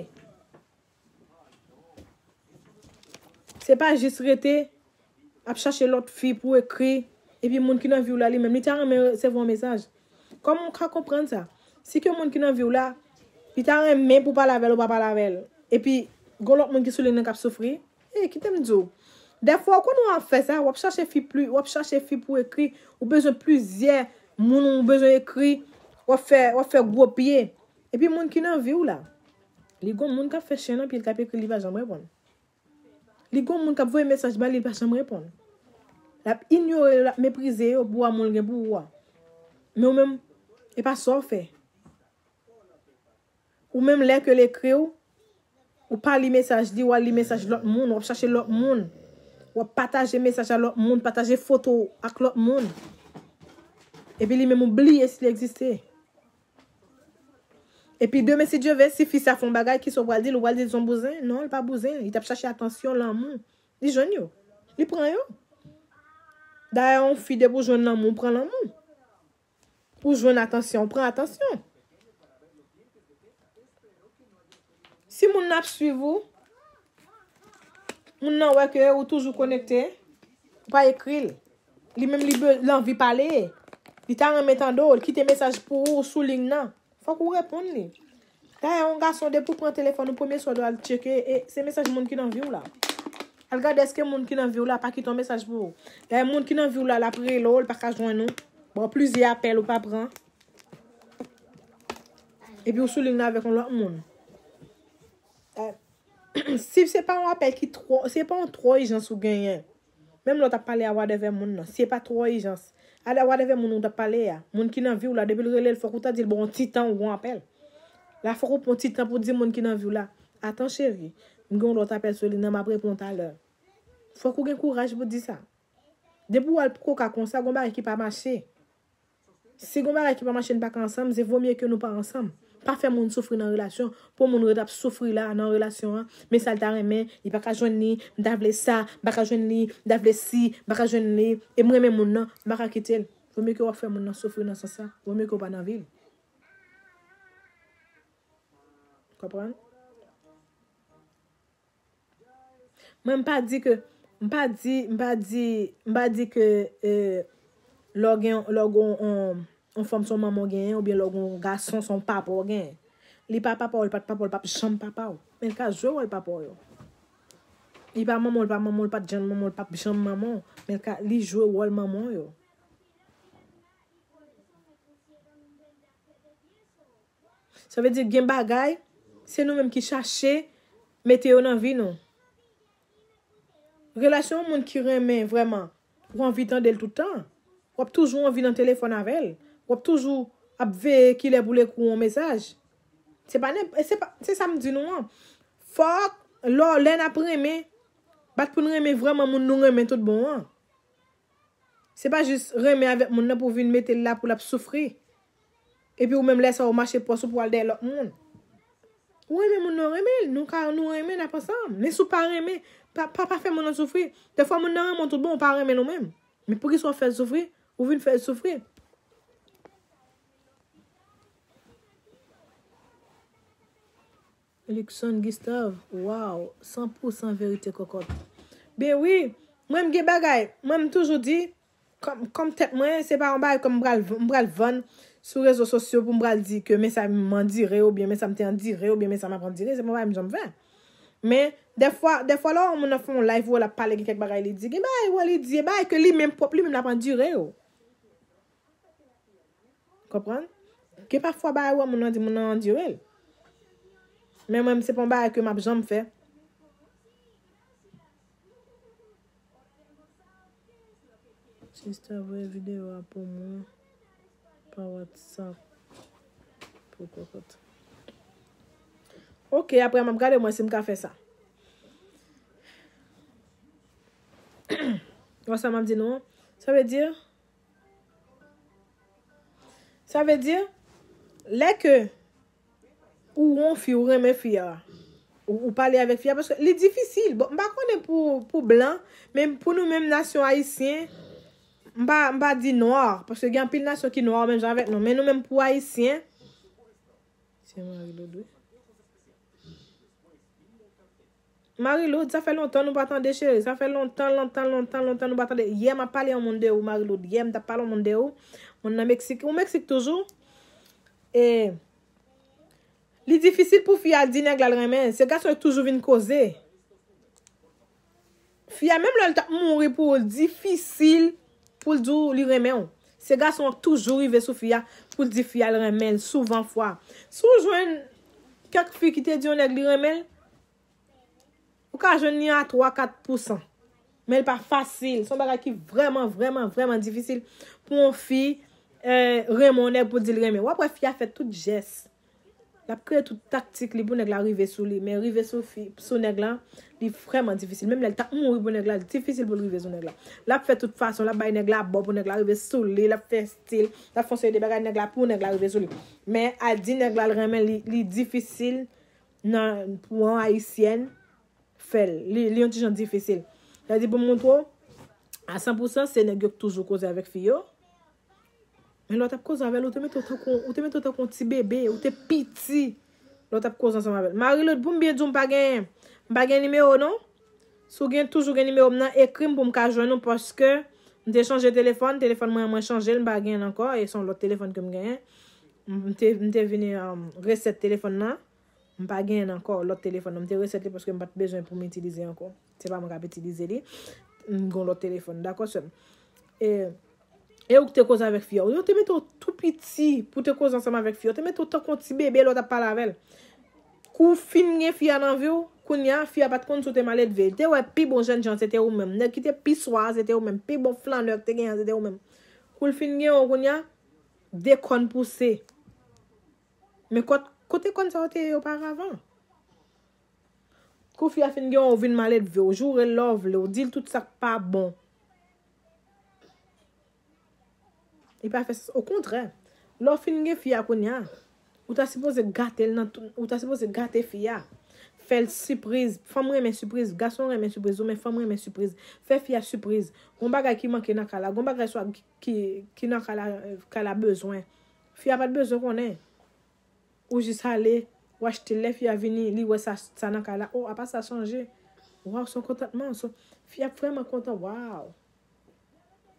Se pa jis rete ap chache lòt fi pou ekri, epi moun ki nan vi w la, li menm, li ta renmen resevwa yon mesaj. Kòman w ka konprann sa? Si ke moun ki nan vi w la, li ta renmen pou pale avè l, ou pa pale avè l. Epi, gon lòt moun ki sou liy nan k ap soufri. E, kite m di w. Dèfwa, ou konn w ap fè sa, w ap chache fi pli, w ap chache fi pou ekri, ou bezwen plizyè moun, ou bezwen ekri, w ap fè, w ap fè gwo pye. Epi moun ki nan vi w la, li gon moun k ap fè chen nan pye l, k ap ekri, li pa janm reponn. Li gon moun k ap voye mesaj ba li, li pa janm reponn. L ap inyore yo, l ap meprize yo pou amou l gen pou ou a. Men ou menm, e pa sa w fè. Ou menm, lè ke l ekri w, ou pa li mesaj li, w al li mesaj lòt moun, w ap chache lòt moun. W ap pataje mesaj a lòt moun, pataje foto w ak lòt moun. Epi li menm ou bliye si li egziste. Epi demen, si Dye vle, si fi sa fè yon bagay, kisa w pral di l? Ou pral di l se yon bouzen? Non, li pa bouzen. Li t ap chache atansyon, lanmou. Li jwenn yo. Li pran yo. Dayè, yon fi, depi w jwenn lanmou, w pran lanmou. Pou jwenn atansyon, w pran atansyon. Si moun nan ap swiv ou, moun nan wè ke ou toujou konekte, ou pa ekri l. Li menm li be- l anvi pale. Li ta renmen tande w, l kite mesaj pou ou sou liy nan. Fòk ou reponn li. Dayè, yon gason, depi w pran telefòn ou, premye sa w dwe al tcheke, e se mesaj moun ki nan vi w la. Al gade èske moun ki nan vi w la pa kite yon mesaj pou ou. Dayè, moun ki nan vi w la, l ap rele w, l pa ka jwenn ou. Bon, plizyè apèl ou pa pran. Epi ou sou liy nan avèk yon lòt moun. Eh, si se pa yon apèl ki twò, se pa yon twò ijans ou genyen. Menm lè w t ap pale a whatever moun nan, si se pa twò ijans. A whatever moun ou t ap pale a, moun ki nan vi w la, depi l rele l, fòk ou ta di l, bon, yon ti tan ou gon apèl. La, fòk ou pran ti tan pou di moun ki nan vi w la, atann cheri, m gen yon lòt apèl sou liy nan, m ap reponn talè. Fòk ou gen kouraj pou di sa. Depi w al koka konsa, gon bagay ki pa mache. Si gon bagay ki pa mache, n pa ka ansanm, se vo mye ke nou pa ansanm. Pa fè moun soufri nan relasyon, pou moun ret ap soufri la nan relasyon an, men sa l ta renmen, li pa ka jwenn li, m ta vle sa, m pa ka jwenn li, m ta vle si, m pa ka jwenn li, e m renmen moun nan, m pa ka kite l. Vo mye ke w ap fè moun nan soufri nan sans sa, vo mye ke w pa nan vi l. Konprann? Mwen, m pa di ke, m pa di, m pa di, m pa di ke, eh, lè w gen, lè w gen yon, yon fanm se yon manman w genyen, oubyen lè w gen yon gason se yon papa w genyen. Li pa papa w, li pa t papa w, li p ap janm papa w. Men l ka jwe wòl papa w yo. Li pa manman w, li pa manman w, li pa t janm manman w, li p ap janm manman w. Men l ka, li jwe wòl manman w yo. Sa vle di gen bagay, se nou menm ki chache mete yo nan vi nou. Relasyon yon moun ki renmen vrèman, ou anvi tande l tout tan. W ap toujou anvi nan telefòn avè l. W ap toujou ap veye kilè pou l ekri w yon mesaj. Se pa nenp-, se pa, se sa m di nou an. Fòk, lò, lè n ap renmen, bat pou n renmen vrèman moun nou renmen tout bon an. Se pa jis renmen avèk moun nan pou w vin mete l la pou l ap soufri. Epi ou menm lè sa ou mache pòs ou pou al dèyè lòt moun. Ou renmen moun nan, renmen l. Nou ka, nou renmen, n ap ansanm. Men si w pa renmen, pa, pa, pa fè moun nan soufri. Dèfwa moun nan renmen w tout bon, ou pa renmen l ou menm. Men poukisa w ap fè l soufri? Ou vin fè l soufri. Luckson Gustave, waw, san pou san verite kòkòt. Ben wi, mwen m gen bagay, mwen m toujou di, Kòm, kòm tèt mwen, se pa yon bagay kòm m pral, m pral vann sou rezo sosyo pou m pral di ke men sa m andire, oubyen men sa m te andire, oubyen men sa m ap andire, se pa yon bagay m janm fè. Men, dèfwa, dèfwa lè w wè yon moun nan fè yon live, ou wè l ap pale, gen kèk bagay li di, gen bagay ou wè li di, e bagay ke li menm pwòp, li menm l ap andire yo. Konprann? Gen pafwa bagay ou wè moun nan di, moun nan andire l. Men mwen, se pa yon bagay ke m ap janm fè. Sista, voye videyo a pou mwen pa WhatsApp. Pou kokot. Ok, apre m ap gade mwen si m ka fè sa. Wè sa m ap di nou an? Sa vle di, sa vle di, lè ke ou wè yon fi, ou renmen fi a, ou, ou pale avèk fi a, paske li difisil. Bon, m pa konnen pou, pou blan, men pou nou menm nasyon ayisyen, m pa, m pa di nwa, paske gen anpil nasyon ki nwa menm jan avèk nou, men nou menm pou ayisyen, se Marie Lodwe. Marie Lodwe, sa fè lontan nou pa tande, cheri. Sa fè lontan, lontan, lontan, lontan nou pa tande. Yè, m ap pale yon moun de ou, Marie Lodwe. Yè, m t ap pale yon moun de ou. Moun nan Meksik. Ou Meksik toujou? E li difisil pou fi a di nèg la l renmen l. Se gason yo k toujou vin koze. Fi a, menm lè l t ap mouri pou ou, l difisil pou l di w li renmen w. Se gason an k toujou rive sou fi a pou l di fi a l renmen l, souvan fwa. Si w jwenn kèk fi ki te di yon nèg li renmen l, ou ka jwenn li a twa, kat pou san. Men l pa fasil. Se yon bagay ki vrèman, vrèman, vrèman difisil pou yon fi, eh, renmen yon nèg pou l di l renmen. W ap wè fi a fè tout jès. L ap kreye tout taktik li pou nèg la rive sou li. Men rive sou fi, sou nèg la, li vrèman difisil. Menm lè l t ap mouri pou nèg la, li difisil pou l rive sou nèg la. L ap fè tout fason, l ap bay nèg la bò pou nèg la rive sou li, l ap fè stil, l ap fè yon seri de bagay nèg la pou nèg la rive sou li. Men al di nèg la l renmen li, li difisil nan, pou yon ayisyèn fè l. Li, li yon ti jan difisil. Sa di pou m montre w, a san pou san, se nèg yo k toujou koze avèk fi yo. Men lè w t ap koze avè l, ou te mete w tankou, ou te mete w tankou yon ti bebe, ou te piti. Lè w t ap koze ansanm avè l. Marie Lodwe, pou m byen di w, m pa gen, m pa gen nimewo w non. Si w gen, toujou gen nimewo m nan, ekri m pou m ka jwenn ou, paske m te chanje telefòn, telefòn mwen an mwen chanje l, m pa gen l ankò, e se yon lòt telefòn ke m genyen. M te, m te vini, um, resèt telefòn nan. M pa genyen l ankò, lòt telefòn nan. M te resèt li paske m pa t bezwen pou m itilize ankò. Se pa mwen k ap itilize li. M gon lòt telefòn. Dakò, sè m. E, e ou k te koze avèk fi a. Yo te mete w tou piti pou te koze ansanm avèk fi a. Yo te mete w tankou yon ti bebe lè w t ap pale avè l. Kou w fin gen fi a nan vi w, kounye a, fi a pa t konn si w te maledve. Li te wè pi bon jènjan se te ou menm. Nèg ki te pi swa a se te ou menm. Pi bon flanè k te genyen an se te ou menm. Kou l fin gen w kounye a, de kòn pouse. Men kot, kote kòn sa yo te ye oparavan? Kou fi a fin gen w, ou vin maledve, ou joure l lè w vle, ou di l tout sa k pa bon. Li pa fè sans. Okontrè, lè w fin gen fi a kounye a, ou ta sipoze gate l nan tout, ou ta sipoze gate fi a. Fè l sipriz. Fanm renmen sipriz, gason renmen sipriz, ou men fanm renmen sipriz. Fè fi a sipriz. Gon bagay ki manke nan kay la, gon bagay swa ki, ki, ki nan kay la, kay la bezwen. Fi a pa t bezwen konnen. Ou jis ale, ou achte l. Lè fi a vini, li wè sa, sa nan kay la. Oh, apa sa chanje? Waw, se yon kontantman. Se, fi a vrèman kontan. Waw.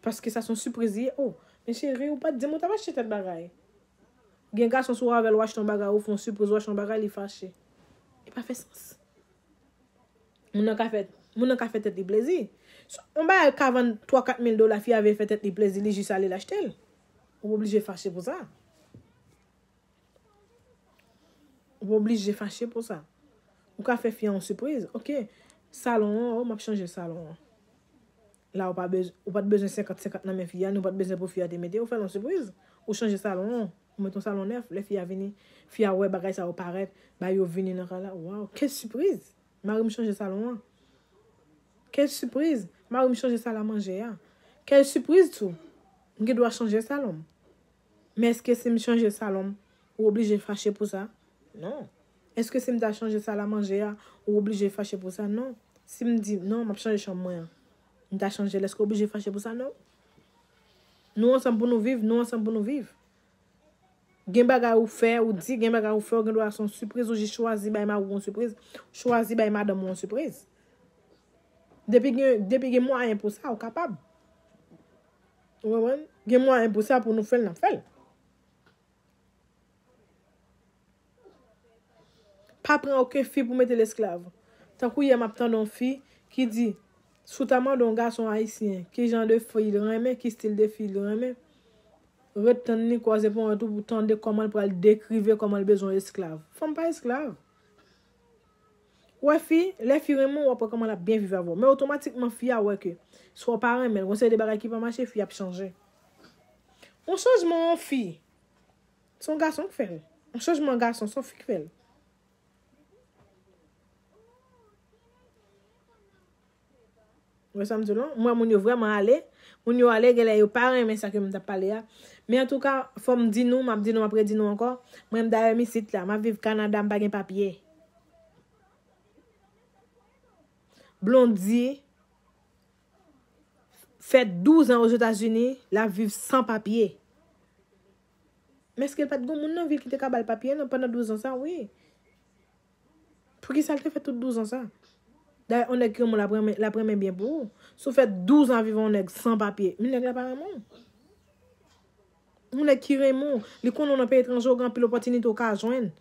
Paske sa se yon sipriz li ye. Oh, men cheri, ou pa t di m ou t ap achte tèl bagay. Gen gason, si w avè l, ou achte yon bagay, ou fè yon sipriz, ou achte yon bagay, li fache. Li pa fè sans. Moun nan ka fè, moun nan ka fè tèt li plezi. Yon bagay ka vann twa, kat mil dola, fi a vle fè tèt li plezi, li jis ale l achte l. Ou oblije fache pou sa. Ou pa oblije fache pou sa. Ou ka fè fi a yon sipriz. Ok, salon an, oh, m ap chanje salon an. La, ou pa bez-, ou pa t bezwen senkant senkant nan men fi a, ni ou pa t bezwen pou fi a te mete, ou fè l yon sipriz. Ou chanje salon an, ou mete yon salon nèf, lè fi a vini, fi a wè bagay sa yo parèt, ba yo vini nan kay la. Waw, kèl sipriz! Mari m chanje salon an. Kèl sipriz! Mari m chanje sal a manje a. Kèl sipriz tou! M gen dwa chanje salon m. Men èske si m chanje salon m, ou oblije fache pou sa? Non. Èske si m ta chanje sal a manje a, ou oblije fache pou sa? Non. Si m di, non, m ap chanje chanm mwen an, m ta chanje l, èske w oblije fache pou sa? Non. Nou ansanm pou nou viv, nou ansanm pou nou viv. Gen bagay ou fè, ou di, gen bagay ou fè, ou gen dwa se yon sipriz, ou jis chwazi bay mari w yon sipriz, chwazi bay madanm ou yon sipriz. Depi gen, depi gen mwayen pou sa, ou kapab. Ou konprann? Gen mwayen pou sa, pou nou fè l, n ap fè l. Pa pran okenn fi pou mete l esklav. Tankou yè m ap tande yon fi ki di, si w ta mande yon gason ayisyen ki jan de fi l renmen, ki stil de fi l renmen, ret tann li, kwaze ponyèt ou pou tande kòman l pral dekrive kòman l bezwen esklav. Fanm pa esklav. Ou wè fi, lè fi renmen w, w ap wè kòman l ap byen viv avè w. Men otomatikman, fi a wè ke swa w pa renmen l, gon seri de bagay ki pa mache, fi ap chanje. Yon chanjman yon fi, se yon gason k fè l. Yon chanjman gason, se yon fi k fè l. Ou wè sa m di w lan? M wè moun yo vrèman ale. Moun yo ale, genlè yo pa renmen sa ke m t ap pale a. Men antouka, fò m di nou, m ap di nou, m ap redi nou ankò. Mwen menm dayè m isit la, m ap viv Kanada, m pa gen papye. Blondy fè douz an Ozetazini, l ap viv san papye. Men èske l pa t gen moun nan vi l ki te ka ba l papye non pandan douz an sa? Wi. Poukisa l te fè tout douz an sa? Dayè, yon nèg ki renmen w, l ap renmen, l ap renmen byen pou ou. Si w fè douz an ap viv yon nèg san papye, men nèg la pa renmen w. Yon nèg ki renmen w, li konnen w nan peyi etranje, w gen anpil opòtinite w ka jwenn.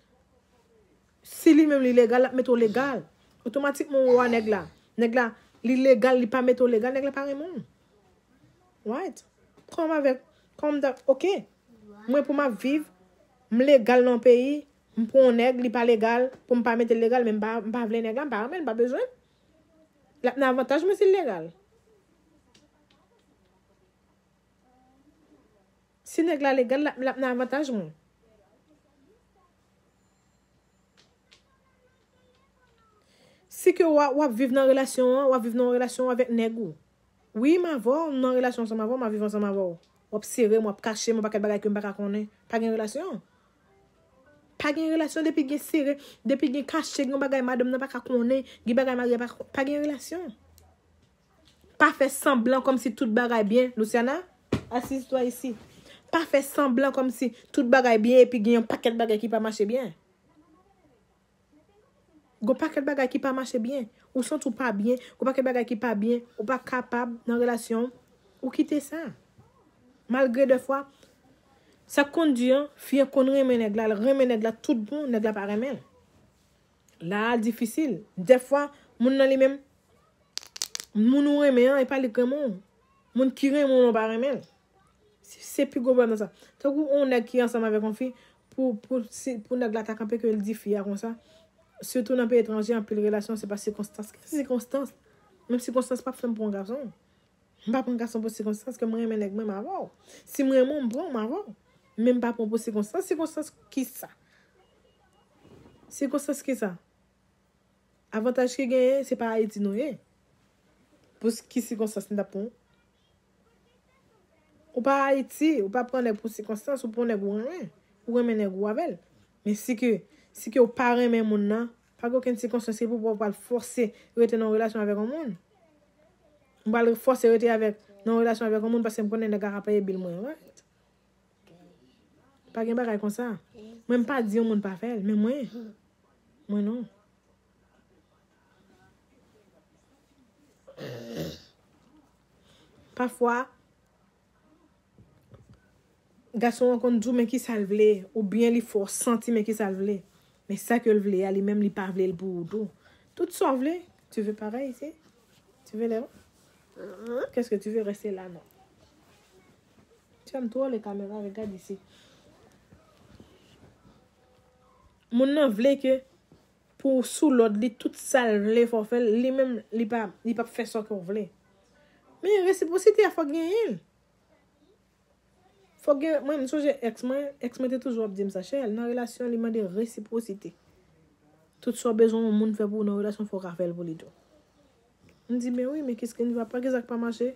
Si li menm li legal, l ap mete w legal. Otomatikman, ou wè nèg la. Nèg la, li legal, li pa mete w legal, nèg la pa renmen w. Right? Kòm avèk, kòm da, ok. Mwen pou m ap viv, m legal nan yon peyi, m pran yon nèg, li pa legal, pou m pa mete l legal, men m pa, m pa vle nèg la, m pa renmen l, m pa bezwen l. L ap nan avantaj mwen si l legal. Si nèg la legal, l ap, l ap nan avantaj mwen. Si ke w ap, w ap viv nan relasyon an, w ap viv nan yon relasyon avèk nèg ou. Wi, m avè w, m nan relasyon ansanm avè w, m ap viv ansanm avè w. W ap sere m, w ap kache m, yon pakèt bagay ke m pa ka konnen. Pa gen relasyon. Pa gen relasyon depi gen sere, depi gen kache, gen bagay madanm nan pa ka konnen, gen bagay mari a pa ka konnen. Pa gen relasyon. Pa fè sanblan kòmsi tout bagay byen. Luciana, assise-toi ici. Pa fè sanblan kòmsi tout bagay byen epi gen yon pakèt bagay ki pa mache byen. Gon pakèt bagay ki pa mache byen. Ou santi w pa byen, gon pakèt bagay ki pa byen, ou pa kapab nan relasyon, ou kite sa. Malgre dèfwa, sa k konn di an, fi an konn renmen nèg la, l renmen nèg la tout bon, nèg la pa renmen l. La a difisil. Dèfwa, moun nan li menm, moun ou renmen an, e pa li k renmen w. Moun ki renmen w lan pa renmen l. Se, se pi gwo pwoblèm nan sa. Tankou yon nèg ki ansanm avèk yon fi, pou, pou, si, pou nèg la ta kanpe ke l di fi a konsa, sitou nan peyi etranje, anpil relasyon, se pa sikonstans. Ki sikonstans? Menm sikonstans p ap fè m pran gason. M pa pran gason pou sikonstans, ke mwen renmen nèg mwen, m avè w. Si m renmen w, m pran w, m avè w. Men m pa pran pou sikonstans. Sikonstans kisa? Sikonstans kisa? Avantaj ki genyen, se pa Ayiti nou ye. Pou s-, ki sikonstans m t ap pran w? Ou pa Ayiti, ou pa pran nèg pou sikonstans, ou pran nèg ou renmen. Ou renmen nèg ou avè l. Men si ke, si ke ou pa renmen moun nan, pa gen okenn sikonstans ki pou w pral fòse rete nan yon relasyon avèk yon moun. M pral fòse rete avèk, nan yon relasyon avèk yon moun paske m konnen nèg la ka peye bil mwen, right? Pa gen bagay konsa. Mwen m pa di yon moun pa fè l, men mwen, mwen non. Pafwa, gason an konn di w men kisa l vle, oubyen li fè w santi men kisa l vle. Men sa ke l vle a, li menm li pa vle l pou ou tou. Tout sa w vle, tu veux pareil ici? Tu veux les... Qu'est-ce que tu veux rester là, non? Tu aimes trop les caméras, regarde ici. Moun nan vle ke pou sou lòd li, tout sa l vle fò w fè l, li menm li pa, li p ap fè sa ke w vle. Men resipwosite a fòk genyen l. Fòk gen, mwen, m sonje èks mwen, èks mwen te toujou ap di m sa, chè, nan relasyon li mande resipwosite. Tout sa w bezwen yon moun fè pou ou nan relasyon, fò w ka fè l pou li tou. M di, men wi, men kis ki n va pa, kisa k pa mache?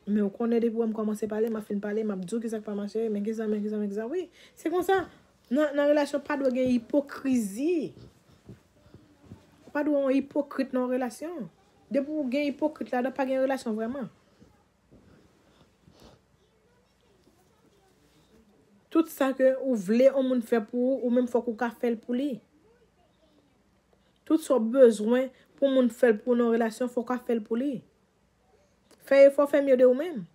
Men ou konnen depi w wè m kòmanse pale, m ap fin pale, m ap di w kisa k pa mache, men kisa, men kisa, men kisa. Wi, se konsa. Nan, nan relasyon, pa dwe gen ipokrizi. Pa dwe yon ipokrit nan yon relasyon. Depi w gen ipokrit ladan, pa gen relasyon vrèman. Tout sa ke ou vle yon moun fè pou ou, ou menm fòk ou ka fè l pou li. Tout sa w bezwen pou moun fè l pou ou nan relasyon, fòk w ka fè l pou li. Fè efò, fè mye de ou menm.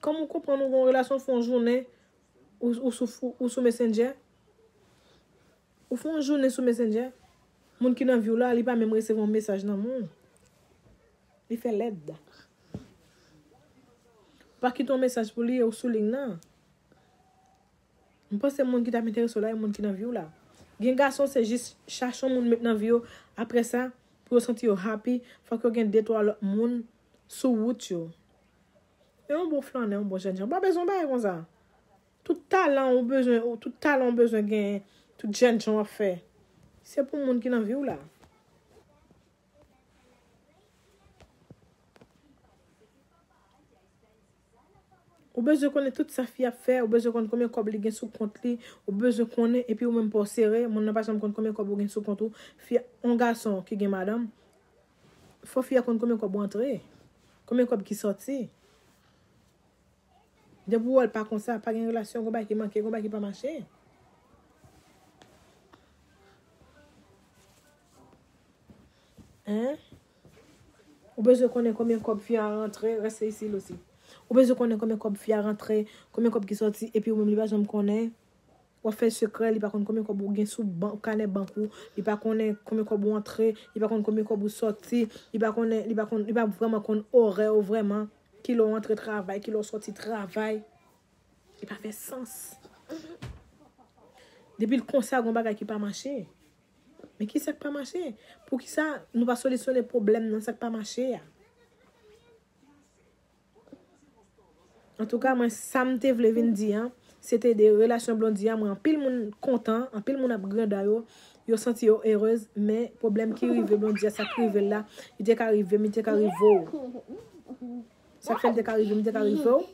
Kòman ou konprann ou gen yon relasyon, fè yon jounen, ou, ou sou, ou sou Messenger? Ou fè yon jounen sou Messenger? Moun ki nan vi w la, li pa menm resevwa yon mesaj nan men w. Li fè lèd. Pa kite yon mesaj pou li, ou sou liy nan. M panse moun ki t ap enterese w la, e moun ki nan vi w la. Gen gason, se jis chache yon moun met nan vi yo. Apre sa, pou yo santi yo happy, fòk yo gen de twa lòt moun sou wout yo. E yon bon flannè, yon bon jènjan. Ou pa bezwen bagay konsa. Tout talan ou bezwen, ou, tout talan ou bezwen gen, tout jènjan w ap fè, se pou moun ki nan vi w la. Ou bezwen konnen tout sa fi ap fè, ou bezwen konn konbyen kòb li gen sou kont li, ou bezwen konnen, epi ou menm pa w sere, moun nan pa janm konn konbyen kòb ou gen sou kont ou. Fi, yon gason ki gen madanm, fò fi a konn konbyen kòb ou antre, konbyen kòb ki sòti. Depi w wè l pa konsa, pa gen relasyon, gon bagay ki manke, gon bagay ki pa mache. Hein? Ou bezwen konnen konbyen kòb fi a rantre, reste ici, Lucy. Ou bezwen konnen konbyen kòb fi a rantre, konbyen kòb ki sòti, epi ou menm li pa janm konnen. W ap fè sekrè, li pa konn konbyen kòb ou gen sou bank, kanè bank ou, li pa konnen konbyen kòb ou antre, li pa konn konbyen kòb ou sòti, li pa konnen, li pa konn, li pa vrèman konn orè ou vrèman, kilè w antre travay, kilè w sòti travay. Li pa fè sans. Depi l konsa, gon bagay ki pa mache. Men kisa k pa mache? Poukisa nou pa solisyone pwoblèm nan, sa k pa mache a? Antouka, mwen, sa m te vle vin di an, se te de relasyon Blondy a. Mwen, anpil moun kontan, anpil moun ap granda yo, yo santi yo erez, men pwoblèm ki rive Blondy a, sa k rive l la, li te ka rive m, li te ka rive w. Sa k fè l te ka rive m, li te ka rive w.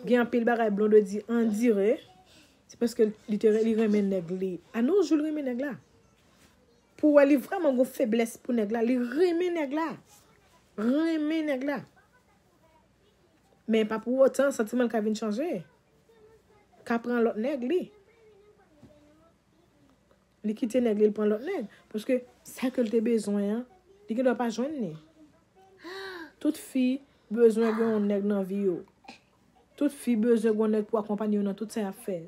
Gen anpil bagay Blondy andire, se paske li te, li renmen nèg li. A nou jou l renmen nèg la. Pou wè li vrèman gon feblès pou nèg la, li renmen nèg la. Renmen nèg la. Men pa pou otan, santiman l ka vin chanje. Ka pran lòt nèg li. Li kite nèg li, li pran lòt nèg. Paske sa ke l te bezwen an, li gendwa pa jwenn li. Tout fi bezwen gen yon nèg nan vi yo. Tout fi bezwen gen yon nèg pou akonpanye yo nan tout sa y ap fè.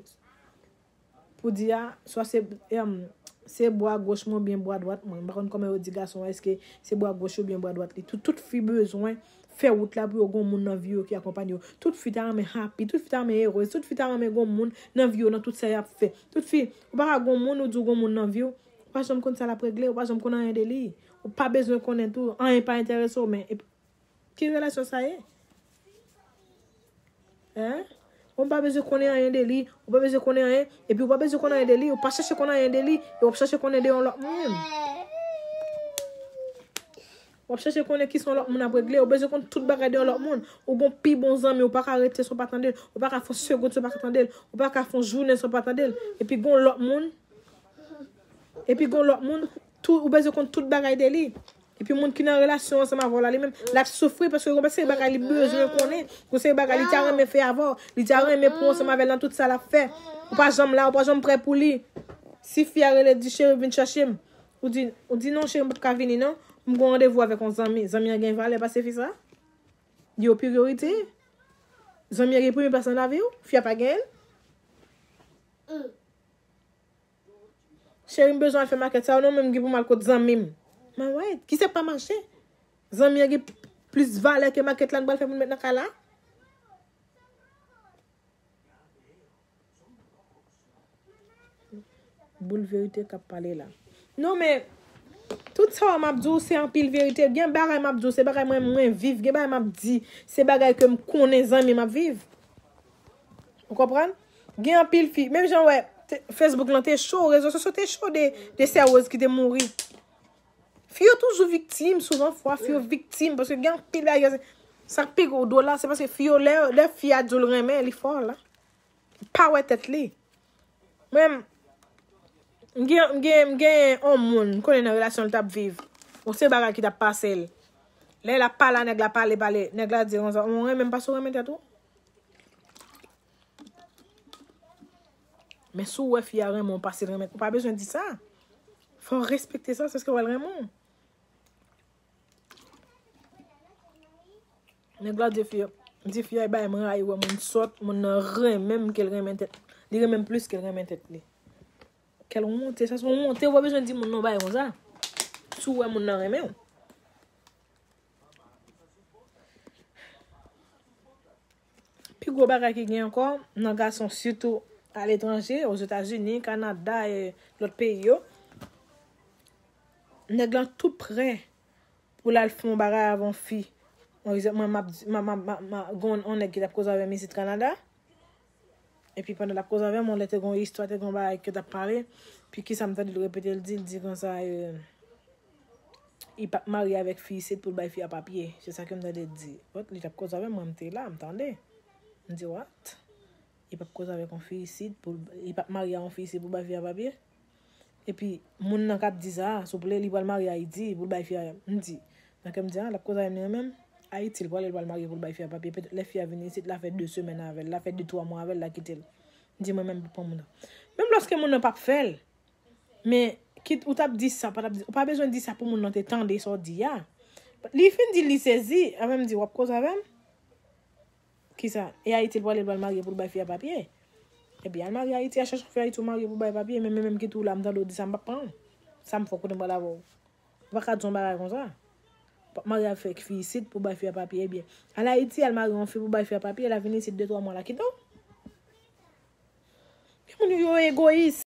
Pou di a, swa se, em, se bwa goch mwen oubyen bwa dwat mwen. M pa konn kòman yo di gason an, èske se bwa goch oubyen bwa dwat li. Tout, tout fi bezwen fè wout la pou yo gon moun nan vi yo ki akonpanye yo. Tout fi ta renmen happy, tout fi ta renmen erez, tout fi ta renmen gon moun nan vi yo nan tout sa y ap fè. Tout fi, ou pa ka gon moun, ou di w gon moun nan vi w, ou pa janm konn sa l ap regle, ou pa janm konn anyen de li. Ou pa bezwen konnen tou, anyen pa enterese w, men epi, ki relasyon sa ye? Hein? Ou pa bezwen konnen anyen de li, ou pa bezwen konnen anyen, epi ou pa bezwen konnen anyen de li, ou pa chache konnen anyen de li, e w ap chache konnen de yon lòt moun. W ap chache konnen kisa yon lòt moun ap regle, ou bezwen konn tout bagay de yon lòt moun. Ou gon pi bon zanmi, ou pa ka rete san w pa tande l, ou pa ka fè yon segonn san w pa ka tande l, ou pa ka fè yon jounen san w pa tande l. Epi gon lòt moun, epi gon lòt moun, tou, ou bezwen konn tout bagay de li. Epi moun ki nan relasyon ansanm avè w la, li menm, l ap soufri paske gon seri bagay li bezwen konnen, gon seri bagay li ta renmen fè avè w, li ta renmen pou ansanm avè l nan tout sa l ap fè. Ou pa janm la, ou pa janm prè pou li. Si fi a rele, di, "Cheri, vin chache m." Ou di, ou di, "Non, cheri, m p ap ka vini, non. M gon randevou avèk yon zanmi." Zanmi an gen valè pase fi sa? Li yon priyorite? Zanmi an gen premye plas nan lavi w? Fi a pa genyen l? Cheri, m bezwen al fè makèt sa yo, non, men m gen pou m al kot zanmi m. Mwen, wè, kisa k pa mache? Zanmi an gen plis valè ke makèt la n pral fè pou n met nan kay la? Boul verite k ap pale la. Non, men, tout sa yo m ap di w, se anpil verite. Gen bagay m ap di w, se bagay mwen, mwen viv. Gen bagay m ap di, se bagay ke m konnen zanmi m ap viv. Ou konprann? Gen anpil fi, menm jan w wè, te, Facebook lan te cho, rezo sosyo te cho de, de sè Rose ki te mouri. Fi yo toujou viktim, souvan fwa, fi yo viktim, paske gen anpil bagay, sa k pi gwo dwòl la, se paske fi yo, lè, lè fi a di w l renmen, li fò la. Pa wè tèt li. Mwen, m gen, m gen, m gen yon moun, m konnen nan relasyon l t ap viv. Bon, se bagay ki t ap pase l. Lè l ap pale a nèg la, pale, pale, nèg la di konsa, "Ou renmen m pase w renmen tèt ou?" Men si w wè fi a renmen w pase l renmen, ou pa bezwen di sa. Fò w respekte sa, se paske w wè l renmen w. Nèg la di fi a, M di fi a bay mwen rayi wè moun sòt, moun nan renmen m ke l renmen tèt. Li renmen m plis ke l renmen tèt li. Kèl wonte, sa se yon wonte, ou pa bezwen di moun nan bagay konsa. Si w wè moun nan renmen w. Pi gwo bagay ki gen ankò, nan gason, sitou aletranje, Ozetazini, Kanada, e lòt peyi yo, nèg lan tou prè pou l al fè yon bagay avè yon fi. Yon egzanp, mwen, m ap di, m ap, m ap, m ap, m ap, gen yon nèg ki t ap koze avè m isit Kanada. Epi pandan l ap koze avè m, yon lè te gen yon istwa, te gen yon bagay ke t ap pale. Pi kisa m tande l repete, l di, l di konsa, e, li p ap marye avèk fi isit pou l bay fi a papye. Se sa ke m tande l di. But, li t ap koze avè m, mwen, m te la, m tande. M di, what? Li p ap koze avèk yon fi isit, pou l, li p ap marye a yon fi isit pou l bay fi a papye? Epi, moun nan k ap di sa, souple, li pral marye Ayiti pou l bay fi a, m di, nan kè m di, a, l ap koze avè m li menm, Ayiti, l prale, l pral marye pou l bay fi a papye. Petèt lè fi a vin isit, l a fè de semèn avè l, l a fè de, twa mwa avè l, l a kite l. M di, mwen menm, m p ap pran moun nan. Menm lòske moun nan p ap fè l, men, kit ou t ap di sa, pa t ap di, ou pa bezwen di sa pou moun nan te tande sa w di a. Li fin di li sezi, avè m di, w ap koze avè m? Kisa? E Ayiti l prale, l pral marye pou l bay fi a papye. Epi al marye Ayiti, a chèche fè Ayiti w marye pou bay papye, men menm ki tou la, m tande w di sa, m p ap pran w. Sa m fè w kote m pral avè w? Ou pa ka di yon bagay konsa. Ou p ap marye avèk fi isit pou bay fi a papye, ebyen. Al Ayiti, al marye yon fi pou bay fi a papye, l a vin isit de, twa mwa, l a kite w. Gen moun yo, yo egoyis.